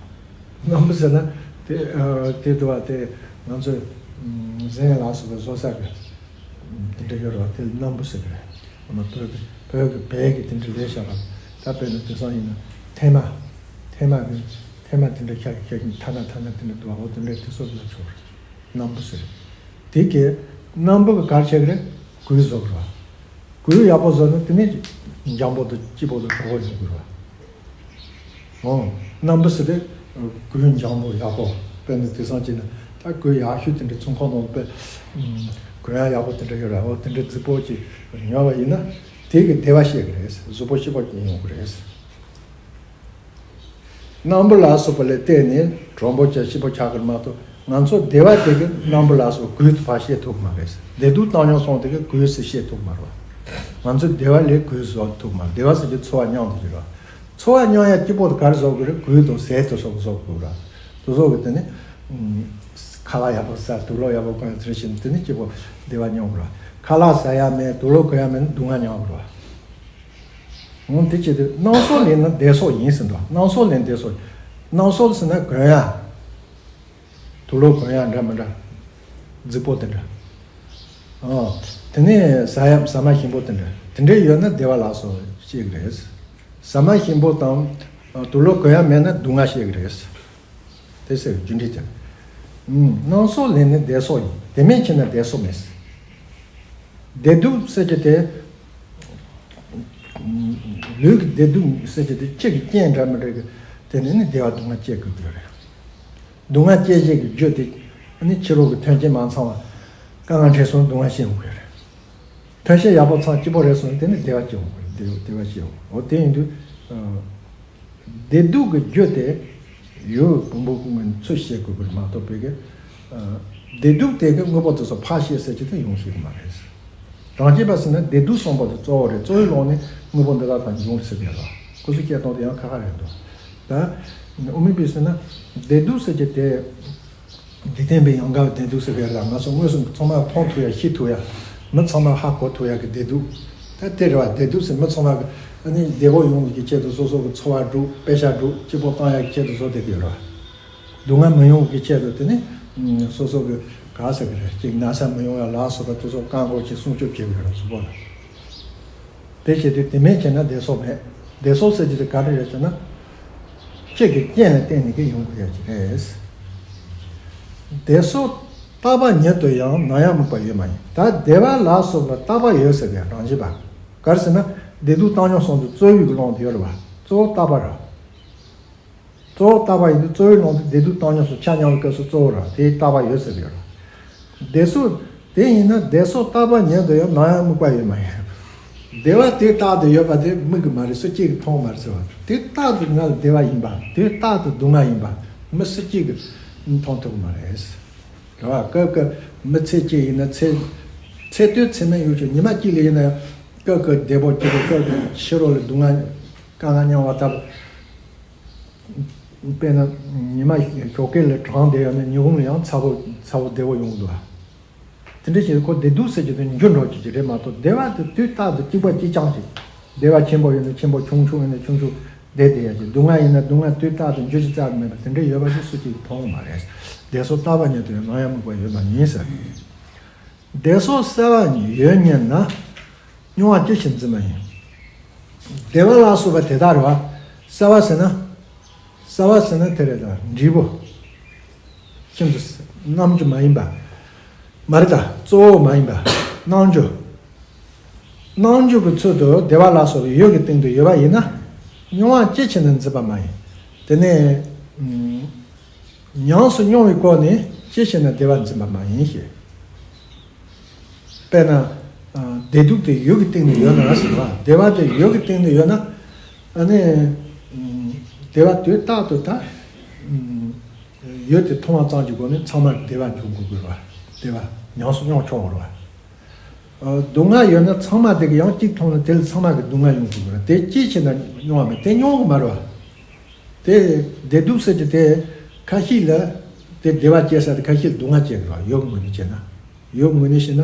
སྣམ་བུ་ཟེར་ན་དེ་དེ་འདྲ་བ་དེ་ང་ཚོས་གཟན་ལ་སོགས་པའི་བཟོ་ས་གི་དེ་འདྲ་ཡོད་རེད་བ། དེ་ལ་སྣམ་བུ་ཟེར་གི་རེད། ཨ་མ་བོད་ཀྱི་བོད་ཀྱི་བལ་གྱི་དེ་འདྲ་ལས་བཞག་པ། ད་དཔེར་ན་དེང་སང་ཡིན་ན་ཐེ་མ། ཐེ་མ་གི་ཐེ་མ་དེ་འདྲ་ཤར་ཤར་གྱི་ཐ་ན་ཐ་ན་དེ་འདྲ་འདུག་བ། འོ་དེ་འདྲ་དེ་ཚོ་ལ་ཆོག་རེད། སྣམ་བུ་ཟེར། དེ་གི་སྣམ་བུ་གི་གར་བྱེད་ཀྱི་རེད། གོས་བཟོ་གི་རེད་བ། གོས་ཡག་པོ་བཟོ་ན་དེ་ནས་ འཇམ་པོ་དང་སྐྱིད་པོ་དང་གྲོགས་པོ་ཡོང་དགོས་ར། ཨོ། སྣམ་བུ་ཟེར་དེ། གོས་འཇམ་པོ་ཡག་པོ། དཔེར་ན་དེང་སང་བྱས་ན་ད་གོས་ཡག་ཤོས་དེ་འདྲ་ཚོང་ཁང་ནང་དཔེ། གོས་ཡག་ཡག་པོ་དེ་འདྲ་ཡོད་ར། ཨོ། དེ་འདྲ་རྫིག་པོ་ཅིག་ཉོས་པ་ཡིན་ན། དེ་གི་བདེ་བ་སྐྱེ་གི་རེད། གཟུགས་པོ་སྐྱིད་པོ་ཅིག་ཡོང་གི་རེད། སྣམ་བུ་ལ་སོགས་པ་ལ་བརྟེན་ནས་གྲོགས་པོ་ཆགས་སྐྱིད་པོ་ཆགས་ཀྱི་མ་གཏོགས། ང་ཚོ་བདེ་བ་དེ་གི་སྣམ་བུ་ལ་སོགས་གོས་སུ་ཕར་བཤད་ཐུབ་ཀྱི་མ་རེད། བདེ་སྡུག་བཏང་སྙོམས་སོང་དེ་གི་གོས་སུ་བཤད་ཐུབ་ཀྱི་མ་རེད། ང་ཚོ་བདེ་བ་ལས་གོས་སུ་བཟོ་ཐུབ་ཀྱི་མ་རེད། བདེ་བ་ཟེར་གྱི་ཚོར་བ་མྱོང་དེ་ཅིག་རེད། ཚོར་བ་མྱོང་ཡ་སྐྱིད་པོ་དེ་ག་རེ་བཟོ་དགོས་རེད། གོས་དང་ཟས་དེ་སོགས་བཟོ་དགོས་རེད། དེ་སོགས་ཀྱི་དེ་ནི། ཁ་ལག་ཡག་པོ་ཟ། དུག་ལོག་ཡག་པོ་གོན། དེ་འདྲ་བྱས་ནས་དེ་ནི་སྐྱིད་པོ་བདེ་བ་མྱོང་དགོས་རེད། ཁ་ལག་ཟ་ཡ་མེད། དུག་ལོག་གོན་ཡ་མེད་ན་སྡུག་བསྔལ་མྱོང་དགོས་རེད། འོ། དེ་བྱས་ཏེ་སྣང་སོགས་ལེན་ན་བདེ་སོགས་ཡིན་ཟེར་འདུག་སྣང་སོགས་ལེན་བདེ་སོགས། སྣང་སོགས་ཟེར་ན་གོན་ཡ། དུག་ལོག་གོན་ཡ་འདྲ་མི་འདྲ། རྫིག་པོ་དེ་འདྲ། ཨ། དེ་ནས་ཟ་ཡ་ཟ་མ་ཞིམ་པོ་དེ་འདྲ། དེ་འདྲ་ཡོད་ན་བདེ་བ་ལ་སོགས་སྐྱེ་གི་རེད། ཟ་མ་ཞིམ་པོ་དང་། དུག་ལོག་གོན་ཡ་མེད་ན་སྡུག་བསྔལ་སྐྱེ་གི་རེད། དེ་ཟེར་རྒྱུ་འབྲས་དེ། ཨུམ། སྣང་སོགས་ལེན་ན་བདེ་སོགས་ཡིན། དེ་མེད་བྱས་ན་བདེ་སོགས་མེད། བདེ་སྡུག་ཟེར་གྱི་དེ། ལུས་ཀྱི་བདེ་སྡུག་ཟེར་གྱི་དེ་གཅིག་གི་རྐྱེན་འདྲ་མི་འདྲ་གི། དེ་ནས་ནི་བདེ་བ་སྡུག་བསྔལ་སྐྱེ་དགོས་ཀྱི་རེད། སྡུག་བསྔལ་སྐྱེ་བྱེད་ཀྱི་རྒྱུ་དེ་ནི་ཕྱི་རོལ་གྱི་མཐུན་རྐྱེན་མ་ཚང་བ། དཀའ་ངལ་འཕྲད་སོང་སྡུག་བསྔལ་སྐྱེ་འོང་གི་རེད། ཐོན་སྐྱེད་ཡག་པོ་ཚང་སྐྱིད་པོ་རེད་སོང་དེ་ནི་བདེ་བ་སྐྱེ་འོང་གི་རེད། བདེ་བ་སྐྱེ་འོང་། འོ། དེ་ཡིན་དུས། བདེ་སྡུག་གི་རྒྱུ་དེ་ཡུལ་བུམ་པ་ཀུན་གྱི་ཚུལ་ཤེས་དགོས་པར་མ་གཏོགས་པའི་གི། བདེ་སྡུག་དེ་གི་དངོས་པོ་དེ་ཚོ་ཕར་ཤེས་ཟེར་གྱི་དེ་ཡོང་ཤེས་ཀྱི་མ་རེད། རང་རྒྱུད་པ་ཟེར་ན་བདེ་སྡུག་གསུམ་པོ་དེ་གཙོ་བོ་རེད། གཙོ་བོའི་ཀློང་ནས་དངོས་པོ་འདི་དག་དང་འབྱུང་ཟེར་གྱི་ཡོད་རེད། སྐུ་གཟུགས་སྐྱེ་སྟངས་དེ་ཡང་ཁ་ཁ་རེད་འདུག་ད་དབུ་མའི་བུས་ཟེར་ན། བདེ་སྡུག་ཟེར་གྱི་དེ། འཇིག་རྟེན་པའི་ཡང་དག་པའི་བདེ་སྡུག་ཟེར་བའི་ལ་ང་ཚོ་མངོན་སུམ་ཚང་མ་མཐོང་ཐུབ་ཡ། ཤེས་ཐུབ་ཡ། མི་ཚང་མ་ཧ་གོ་ཐུབ་ཡ་གི་བདེ་སྡུག་ད་དེ་རེད་བ། བདེ་སྡུག་ཟེར་མི་ཚང་མ་གི་ཨ་ནི་བདེ་པོ་ཡོང་གི་ཆེད་དུ་སོ་སོ་གི་འཚོ་བ་སྒྲུབ། དཔེ་ཆ་སྒྲུབ། སྐྱིད་པོ་བཏང་ཡ་གི་ཆེད་དུ་བཟོ་བསྡད་ཀྱི་ཡོད་རེད་བ། སྡུག་བསྔལ་མི་ཡོང་གི་ཆེད་དུ་དེ་ནི་སོ་སོ་གི་ག་ཟེར་གི་རེད། ཅིག་ན་ཚ་མི་ཡོང་ཡ་ལ་སོགས་པ་དེ་ཚོ་བཀག་འགོག་བྱེད། སྲུང་སྐྱོབ་བྱེད་ཀྱི་ཡོད་རེད་གཟུགས་པོ་ལ། དེ་བྱེད་དུས་དེ་མེད་བྱས་ན་བདེ་སོགས་མེད། བདེ་སོགས་ཟེར་རྒྱུ་དེ་ག་རེ་རེད་ཟེར་ན། གཅིག་གི་རྐྱེན་ལ་བརྟེན་ནས་ཀྱི་ཡོང་དགོས་ཡ་ཅིག་རེད། བདེ་སོགས་རྟག་པ་ཉིད་དུ་ཡང་ནམ་ཡང་དམིགས་པ་ཡོད་མ་ཡིན། ད་བདེ་བ་ལ་སོགས་པ་རྟག་པ་ཡོད་ཟེར་གི་རང་བཞིན་པ། ག་རེ་ཟེར་ན། བདེ་སྡུག་བཏང་སྙོམས་སོགས་དེ་གཙོ་བོའི་ཀློང་དུ་ཡོད་རེད་བ། གཙོ་བོ་རྟག་པ་རེད། གཙོ་བོ་རྟག་པ་ཡིན་དུས་གཙོ་བོའི་ཀློང་དུ་བདེ་སྡུག་བཏང་སྙོམས་སུ་ཆ་མཉམ་པའི་སྐབས་སུ་གཙོ་བོ་རེད། དེ་རྟག་པ་ཡོད་ཟེར་གི་ཡོད་རེད། བདེ་སོགས། དེ་ཡིན་ན་བདེ་སོགས་རྟག་པ་ཉིད་དུ་ཡང་ནམ་ཡང་དམིགས་པ་ཡོད་མ་ཡིན། བདེ་བ་དེ་རྟག་ཏུ་ཡོད་པ་དེ་དམིགས་ཀྱི་མ་རེད། སུ་གཅིག་གིས་མཐོང་མ་རེད་ཟེར་བ། དེ་རྟག་ཏུ་ང་ལ་བདེ་བ་ཡིན་པ། དེ་རྟག་ཏུ་སྡུག་བསྔལ་ཡིན་པ་མི་སུ་གཅིག་གིས་མཐོང་ཐུབ་ཀྱི་མ་རེད། རེད་བ། སྐབས་སྐབས་མི་ཚེ་གཅིག་ཡིན་ན་ཚེ། ཚེ་སྟོད་ཚེ་སྨད་ཡོད་ཀྱང་ཉི་མ་གཅིག་ལ་ཡིན་ན་ཡང་སྐབས་སྐབས་བདེ་པོ་སྐྱིད་པོ། སྐབས་སྐབས་ཕྱི་རོལ་ལ་སྡུག་བསྔལ་དཀའ་ངལ་མྱོང་བ་ལྟ་བུ། དཔེར་ན་ཉི་མ་ཞོགས་ཀས་ལ་གྲང་བསྡད་ཡོད་ན་ཉི་འོང་ལ་ཡང་ཚ་པོ་ཚ་པོ་བདེ་པོ་ཡོང་གི་འདུག་བ། དེ་འདྲ་བྱས་ཁོ་བདེ་སྡུག་ཟེར་རྒྱུ་དེ་འགྱུར་འགྲོ་རྒྱུ་ཅིག་རེད་མ་གཏོགས་བདེ་བ་དེ་དུས་རྟག་ཏུ་གཅིག་པ་གཅིག་རྐྱང་ཞིག་བདེ་བ་ཆེན་པོ་ཡིན་ན་ཆེན་པོ། ཆུང་ཆུང་ཡིན་ན་ཆུང་ཆུང་བསྡད་བསྡད་ཡ་ཅིག་སྡུག་བསྔལ་ཡིན་ན་སྡུག་བསྔལ་དུས་རྟག་ཏུ་འགྱུར་ཅིག་རྩ་མེད་པ་དེ་འདྲ་ཡོད་པ་ཞིག་སུ་གཅིག་མཐོང་མ་རེད། བདེ་སོགས་རྟག་པ་ཉིད་དུ་ཡང་ནམ་ཡང་དམིགས་པ་ཡོད་མ་ཡིན་ཟེར། བདེ་སོགས་གསལ་བ་ཉིད་ཡོད་ཉིད་ན། མྱོང་བ་ཅི་ཕྱིར་འཛིན་པ་ཡིན། བདེ་བ་ལ་སོགས་པ་དེ་དག་རེད་བ། གསལ་བ་ཟེར་ན། གསལ་བ་ཟེར་ན་དེ་རེད་ད། འབྲས་བུ། ཤིན་ཏུ་རྣམ་འགྱུར་མ་ཡིན་པ། མ་རེད་ད། གཙོ་བོ་མ་ཡིན་པ། རྣམ་འགྱུར། རྣམ་འགྱུར་གྱི་ཚུལ་དུ་བདེ་བ་ལ་སོགས་པའི་ཡུལ་གྱི་སྟེང་དུ་ཡོད་པ་ཡིན་ན། མྱོང་བ་ཅི་ཕྱིར་ནི་འཛིན་པ་མ་ཡིན། དེ་ནས། ཉམས་སུ་མྱོང་བའི་སྒོ་ནས་ཅི་ཕྱིར་ན་བདེ་བ་འཛིན་པ་མ་ཡིན་ཞེས། དཔེར་ན། བདེ་སྡུག་དེ་ཡུལ་གྱི་སྟེང་ནས་ཡོད་ན་ཟེར་བ། བདེ་བ་དེ་ཡུལ་གྱི་སྟེང་ནས་ཡོད་ན། ཨ་ནི། བདེ་བ་དུས་རྟག་ཏུ་ད། ཡུལ་དེ་མཐོང་བ་ཙམ་གྱི་སྒོ་ནས་ཚང་མར་བདེ་བ་འབྱུང་དགོས་དགོས་པ། བདེ་བ་ཉམས་སུ་མྱོང་ཆོག་པ་རེད་བ། སྡུག་བསྔལ་ཡོད་ན་ཚང་མ་དེ་གི་ཡང་གཅིག་མཐོང་ན་དེ་ལ་ཚང་མ་གི་སྡུག་བསྔལ་ཡོང་དགོས་ཀྱི་རེད། དེ་ཅི་བྱས་ན་མྱོང་བ་མེད། དེ་མྱོང་གི་མ་རེད་བ། དེ་བདེ་སྡུག་ཟེར་གྱི་དེ་ཁ་ཤས་ལ་དེ་བདེ་བ་སྐྱེ་ས་དེ་ཁ་ཤས་ལ་སྡུག་བསྔལ་སྐྱེ་གི་རེད་བ། ཡུལ་ངོས་ནས་བྱས་ན། ཡུལ་ངོས་ནས་བྱས་ན།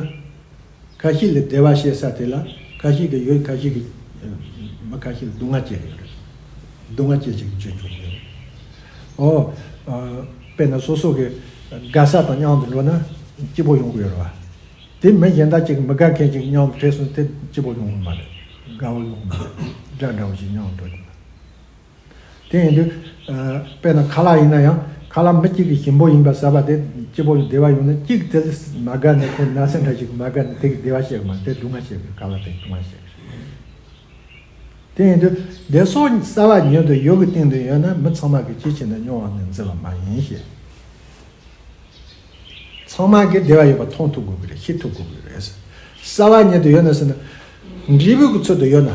ཁ་ཤས་ལ་བདེ་བ་སྐྱེ་ས་དེ་ལ་ཁ་ཤས་ཀྱི་ཡུལ། ཁ་ཤས་ཀྱི་མི་ཁ་ཤས་ལ་སྡུག་བསྔལ་སྐྱེ་གི་ཡོད་རེད། སྡུག་བསྔལ་སྐྱེ་བྱེད་ཀྱི་རྒྱུ་འབྱུང་གི་ཡོད་རེད། ཨོ། དཔེར་ན་སོ་སོ་གི་དགའ་ས་དང་མཉམ་དུ་འགྲོ་ན་སྐྱིད་པོ་ཡོང་གི་ཡོད་རེད་བ། དེ་མི་གཞན་དག་ཅིག་མི་དགའ་མཁན་ཅིག་མཉམ་དུ་འཕྲད་སོང་དེ་སྐྱིད་པོ་ཡོང་གི་མ་རེད། དགའ་བོ་ཡོང་གི་མ་རེད། འདྲ་འདྲ་བོ་ཞིག་མཉམ་དུ་འགྲོ་གི་མ་རེད། དེ་ཡིན་དུས། དཔེར་ན་ཁ་ལག་ཡིན་ན་ཡང་ཁ་ལག་མི་གཅིག་གིས་ཞིམ་པོ་ཡིན་པ་ཟ་བ་དེ་སྐྱིད་པོ་བདེ་བ་ཡོང་ན། གཅིག་དེ་ལ་མ་དགའ་ནས་ཁོ་ན་ཚ་འདྲ་ཞིག་མ་དགའ་ནས་དེ་གི་བདེ་བ་སྐྱེ་གི་མ་རེད། དེ་སྡུག་བསྔལ་སྐྱེ་གི། ཁ་ལག་དེ་སྡུག་བསྔལ་སྐྱེ་གི། དེ་ཡིན་དུས་བདེ་སོགས་གསལ་བ་ཉིད་དུ་ཡོད་ཀྱི་སྟེང་དུ་ཡོད་ན་མི་ཚང་མ་གིས་ཅིའི་ཕྱིར་ན་མྱོང་བ་ནི་འཛིན་པ་མ་ཡིན་ཞེས། ཚང་མ་གིས་བདེ་བ་ཡོད་པ་མཐོང་ཐུབ་དགོས་ཀྱི་རེད། ཤེས་ཐུབ་དགོས་ཀྱི་རེད། གསལ་བ་ཉིད་དུ་ཡོད་ན་ཟེར་ན། འབྲས་བུ་གི་ཚུལ་དུ་ཡོད་ན།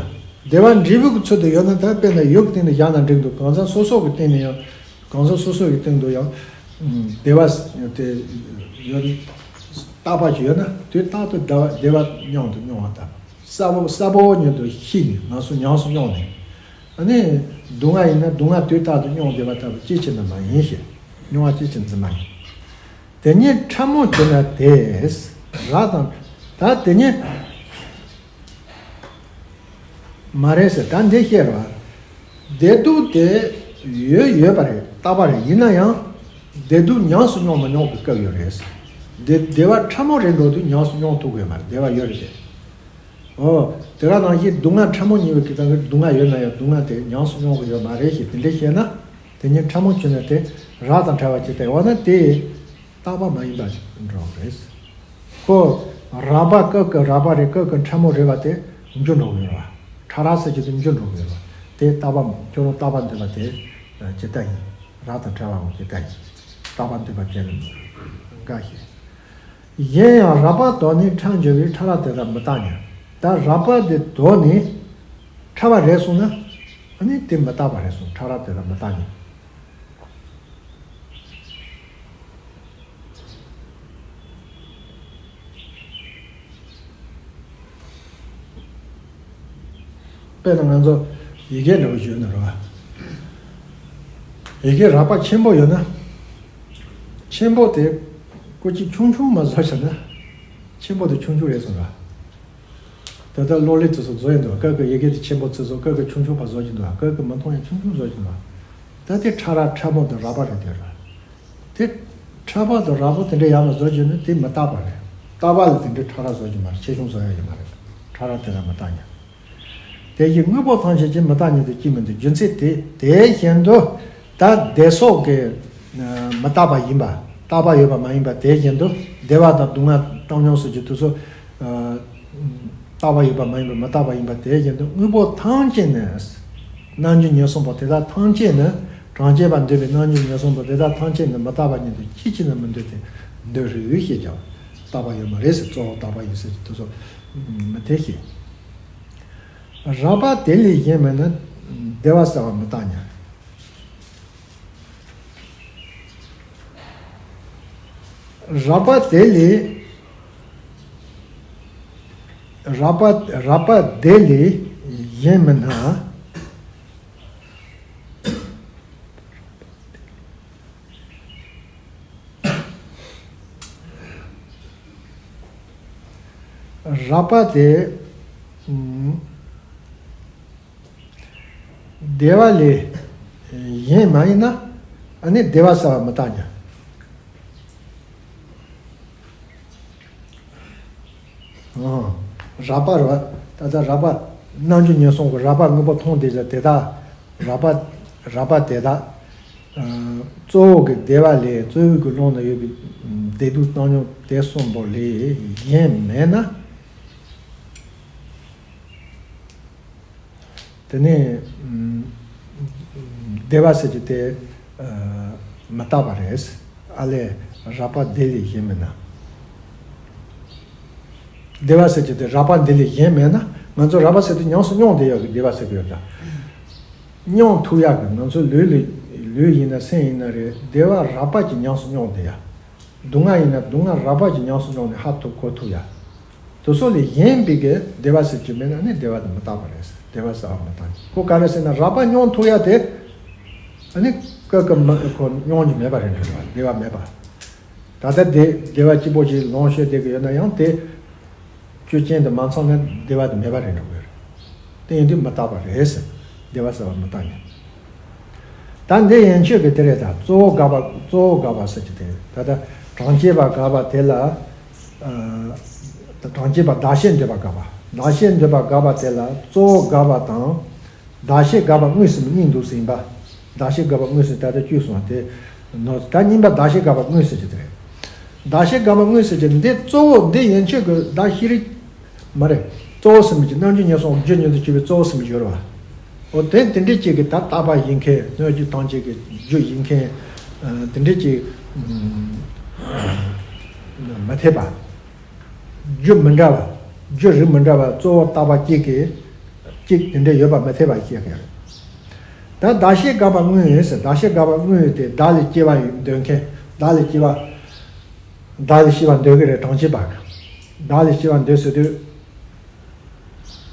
བདེ་བ་འབྲས་བུ་གི་ཚུལ་དུ་ཡོད་ན་ད་དཔེར་ན་ཡུལ་གྱི་སྟེང་དུ་བཞག་ན་འགྲིག་འདུག་གང་ཟག་སོ་སོ་གི་སྟེང་ནས་ཡང་། གང་ཟག་སོ་སོ་གི་སྟེང་དུ་ཡང་། ཨུམ། བདེ་བ་དེ་ཡོད། རྟག་པ་ཞིག་ཡོད་ན་དུས་རྟག་ཏུ་བདེ་བ་བདེ་བ་མཉམ་དུ་མྱོང་བ་ལྟ་བུ། གསལ་པོ་གསལ་པོ་ཉིད་དུ་ཤེས་ནས་ནང་སོ་ཉམས་སུ་མྱོང་ནས། ཨ་ནི། སྡུག་བསྔལ་ཡིན་ན་སྡུག་བསྔལ་དུས་རྟག་ཏུ་མྱོང་བསྡད་པ་ལྟ་བུ་ཅིའི་ཕྱིར་ན་མ་ཡིན་ཞེས། མྱོང་བ་ཅིའི་ཕྱིར་འཛིན་མ་ཡིན། དེ་ཉིད་ཕྲ་མོ་གྱུར་ན་དེས། རགས་དང་། ད་དེ་ཉིད་མ་རེད་ཟེར། ད་འདི་བཤད་རོགས། བདེ་སྡུག་དེ་ཡོད་ཡོད་པ་རེད། རྟག་པ་རེད། ཡིན་ན་ཡང་། བདེ་སྡུག་ཉམས་སུ་མྱོང་མི་མྱོང་གི་སྐབས་ཡོད་རེད། བདེ་བདེ་བ་ཕྲ་མོ་རེད་འགྲོ་དུས་ཉམས་སུ་མྱོང་ཐུབ་ཀྱི་ཡོད་མ་རེད། བདེ་བ་ཡོད་རེད་དེ། ཨོ། དེ་ག་ནང་བཞིན་སྡུག་བསྔལ་ཕྲ་མོ་ཉིད་པའི་གི་སྟེང་གི་སྡུག་བསྔལ་ཡོད་ན་ཡང་སྡུག་བསྔལ་དེ་ཉམས་སུ་མྱོང་གི་ཡོད་མ་རེད་ཞེས་དེ་འདྲ་བཤད་ན། དེ་ཉིད་ཕྲ་མོ་གྱུར་ན་དེ་རགས་དང་བྲལ་བ་ཅིག་སྟེ། འོ་ན་དེ་རྟག་པ་མ་ཡིན་པ་འགྲོ་གི་རེད། ཁོ། རགས་པ་སྐབས་ཀྱི་རགས་པ་རེད། སྐབས་ཀྱི་ཕྲ་མོ་རེད་པ་དེ་འགྱུར་འགྲོ་གི་ཡོད་པ། ཕྲ་རགས་ཟེར་གྱི་དེ་འགྱུར་འགྲོ་གི་ཡོད་པ། དེ་རྟག་པ་ཁྱོད་རང་རྟག་པ་འདོད་པ་དེ་ཇི་ལྟ་ཡིན། རགས་དང་བྲལ་བའང་ཇི་ལྟ་ཡིན། རྟག་པ་འདོད་པ་དེ་ལ་དགའ་ཞེས། གཞན་ཡང་རགས་པ་དོར་ནས་ཕྲ་འགྱུར་བས་ཕྲ་རགས་དེ་དག་མི་རྟག་སྙམ། ད་རགས་པ་དེ་དོར་ནས་ཕྲ་བ་རེད་སོང་ན། ཨ་ནི་དེ་མི་རྟག་པ་རེད་སོང་། ཕྲ་རགས་དེ་དག་མི་རྟག་སྙམ། དཔེར་ན་ང་ཚོ་ཡི་གེ་འདྲ་པོ་ཞིག་ཡོད་ན་རེད་བ། ཡི་གེ་རགས་པ་ཆེན་པོ་ཡོད་ན། ཆེན་པོ་དེ་སྐུ་གཅིག་ཆུང་ཆུང་མ་བཟོ་བྱས་ན། ཆེན་པོ་དེ་ཆུང་ཆུང་རེད་སོང་ར། ད་ལྟ་གློག་ཀླད་དེ་ཚོ་བཟོ་ཡི་འདུག་སྐབས་ཀྱི་ཡི་གེ་དེ་ཆེན་པོ་བརྩི་བཟོ། སྐབས་ཀྱི་ཆུང་ཆུང་པ་བཟོ་གི་འདུག་སྐབས་ཀྱི་མི་མཐོང་ཡང་ཆུང་ཆུང་བཟོ་གི་འདུག་ད་དེ་ཕྲ་རགས་ཕྲ་མོ་དང་རགས་པ་རེད་དེ་ར། དེ་ཕྲ་བ་དང་རགས་པ་དེ་འདྲ་ཡང་ན་བཟོ་བྱས་ན་དེ་མི་རྟག་པ་རེད། རྟག་པ་ལ་དེ་འདྲའི་ཕྲ་རགས་བཟོ་གི་མ་རེད། ཆེ་ཆུང་བཟོ་ཡ་ཡོད་མ་རེད། ཕྲ་རགས་དེ་ལ་མི་རྟག་སྙམ། དེ་བཞིན་དངོས་པོ་ཐམས་ཅད་ཀྱང་མི་རྟག་ཉིད་དུ་སྐྱེ་མི་འདོད། རྒྱུ་མཚན་དེ་དེ་བཞིན་དུ་ད་བདེ་སོགས་ཀྱི་མི་རྟག་པ་ཡིན་པ། རྟག་པ་ཡོད་པ་མ་ཡིན་པ་དེ་བཞིན་དུ་བདེ་བ་དང་སྡུག་བསྔལ་བཏང་སྙོམས་སུ་གྱུར་དུས་སུ། རྟག་པ་ཡོད་པ་མ་ཡིན་པ་མི་རྟག་པ་ཡིན་པ་དེ་བཞིན་དུ་དངོས་པོ་ཐམས་ཅད་ནི། རྣམ་འགྱུར་ངན་སོང་པ་དེ་དག་ཐམས་ཅད་ནི། གྲངས་ཅན་པ་འདོད་པའི་རྣམ་འགྱུར་ངན་སོང་པ་དེ་དག་ཐམས་ཅད་ནི་མི་རྟག་པ་ཉིད་དུ་ཅིའི་ཕྱིར་ན་མི་འདོད་དེ། འདོད་རུང་ཞེས་ཀྱང་རྟག་པ་ཡོད་མ་རེད་ཟེར། གཙོ་བོ་རྟག་པ་ཡིན་ཟེར་གྱི་དུས་སུ་མི་འཐད་ཞེས། རགས་པ་དེ་ལས་གཞན་མིན་ན་བདེ་བ་གསལ་བ་མི་རྟག་སྙམ། རགས་པ་དེ་ལས། རགས་པ་རགས་པ་དེ་ལས་གཞན་མིན་ན། རགས་པ་དེ། ཨུམ། བདེ་བ་ལས་གཞན་མ་ཡིན་ན། ཨ་ནི་བདེ་བ་གསལ་བ་མི་རྟག་སྙམ། ཨང་། རགས་པ་རེད་བ། ད་ལྟ་རགས་པ། རྣམ་འགྱུར་ངན་སོང་གི་རགས་པ་དངོས་པོ་མཐོང་བསྡད་ས་དེ་དག་རགས་པ། རགས་པ་དེ་དག་ཨ། གཙོ་བོ་གི་བདེ་བ་ལས། གཙོ་བོ་གི་ཀློང་ན་ཡོད་པའི་བདེ་སྡུག་བཏང་སྙོམས་དེ་གསུམ་པོ་ལས་གཞན་མེད་ན། དེ་ནས། ཨུམ། བདེ་བ་ཟེར་གྱི་དེ། ཨ། མི་རྟག་པ་རེད། ཨ་ལས། རགས་པ་དེ་ལས་གཞན་མིན་ན། བདེ་བ་ཟེར་གྱི་དེ་རགས་པ་འདི་ལས་གཞན་མེད་ན། ང་ཚོ་རགས་པ་ཟེར་དུས་ཉམས་སུ་མྱོང་བསྡད་ཡོད་ཀྱི་བདེ་བ་ཟེར་གྱི་ཡོད་ཀྱང་། མྱོང་ཐུབ་ཡག་གི་ང་ཚོ་ལུས་ལ། ལུས་ཡིན་ན་སེམས་ཡིན་ན་རེད། བདེ་བ་རགས་པ་ཅིག་ཉམས་སུ་མྱོང་བསྡད་ཡ། སྡུག་བསྔལ་ཡིན་ན་སྡུག་བསྔལ་རགས་པ་ཅིག་ཉམས་སུ་མྱོང་ནས་ཧ་ཐུབ་གོ་ཐུབ་ཡ། དེ་ཚོ་ལས་གཞན་པའི་གི་བདེ་བ་ཟེར་གྱི་མེད་ན་ནི་བདེ་བ་དེ་མི་རྟག་པ་རེད། བདེ་བ་གསལ་བ་མི་རྟག་ཅིང་། ཁོ་ག་རེ་ཟེར་ན་རགས་པ་མྱོང་ཐུབ་ཡ་དེ། ཨ་ནི་སྐབས་ཀྱི་མ་ཁོ་མྱོང་རྒྱུ་མེད་པ་རེད་འགྲོ་བ། བདེ་བ་མེད་པ། ད་ལྟ་བདེ་བདེ་བ་སྐྱིད་པོ་ཞིག་ལོངས་སྤྱོད་བསྡད་ཀྱི་ཡོད་ན་ཡང་དེ། ཆོས་ཅན་དུ་མ་ཚང་ན་བདེ་བ་དེ་མེད་པ་རེད་འགྲོ་གི་རེད། དེ་ཡིན་དུས་མི་རྟག་པ་རེད་ཟེར། བདེ་བ་གསལ་བ་མི་རྟག་སྙམ། ད་འདི་ཡན་ཆོད་ཀྱི་དེ་རེད། ད་གཙོ་བོ་དགག་པ། གཙོ་བོ་དགག་པ་ཟེར་གྱི་དེ། ད་ལྟ་གྲངས་ཅན་པ་དགག་པ་དེ་ལ། ཨ། གྲངས་ཅན་པ་གདགས་ཆེན་འདོད་པ་དགག་པ། གདགས་ཆེན་འདོད་པ་དགག་པ་དེ་ལ་གཙོ་བོ་དགག་པ་དང་། གདགས་ཆེན་དགག་པ་དངོས་སུ་གཉིས་འདུག་ཟིན་པ། གདགས་ཆེན་དགག་པ་དངོས་སུ་ད་ལྟ་བཅུ་སོང་བ་དེ། ནོ། ད་གཉིས་པ་གདགས་ཆེན་དགག་པ་དངོས་ཟེར་གྱི་དེ་རེད། གདགས་ཆེན་དགག་པ་དངོས་ཟེར་གྱི་འདི་གཙོ་བོ་འདི་ཡན་ཆོད་ཀྱི་གདགས་ཤེས་རིག་མ་རེད། གཙོ་བོ་ཟེར་མི་གྱི་རྣམ་འགྱུར་ངན་སོང་རྒྱུ་ཉིད་དུ་གྱུར་པའི་གཙོ་བོ་ཟེར་མི་གྱི་ཡོད་རེད་བ། འོ་དེ་དེ་འདྲའི་ཅིག་གི་ད་རྟག་པ་ཡིན་མཁན། སྣོད་བཅུད་ཐམས་ཅད་ཀྱི་རྒྱུ་ཡིན་མཁན། ཨ། དེ་འདྲའི་ཅིག་ཨ། མི་འཐད་པ། རྒྱུ་མི་འདྲ་བ། རྒྱུ་རིགས་མི་འདྲ་བ་གཙོ་བོ་རྟག་པ་གཅིག་གིས་གཅིག་དེ་འདྲ་ཡོད་པ་མི་འཐད་པ་བཤད་མཁན་རེད། ད་བདག་བྱེད་དགག་པ་དངོས་ཟེར། བདག་བྱེད་དགག་པ་དངོས་དེ་བདག་ལས་སྐྱེ་བ་འདོད་མཁན། བདག་ལས་སྐྱེ་བ། བདག་ལས་སྐྱེ་བ་འདོད་ཀྱི་རེད། གྲངས་ཅན་པ་གིས། བདག་ལས་སྐྱེ་བ་འདོད་ཟེར་དུས།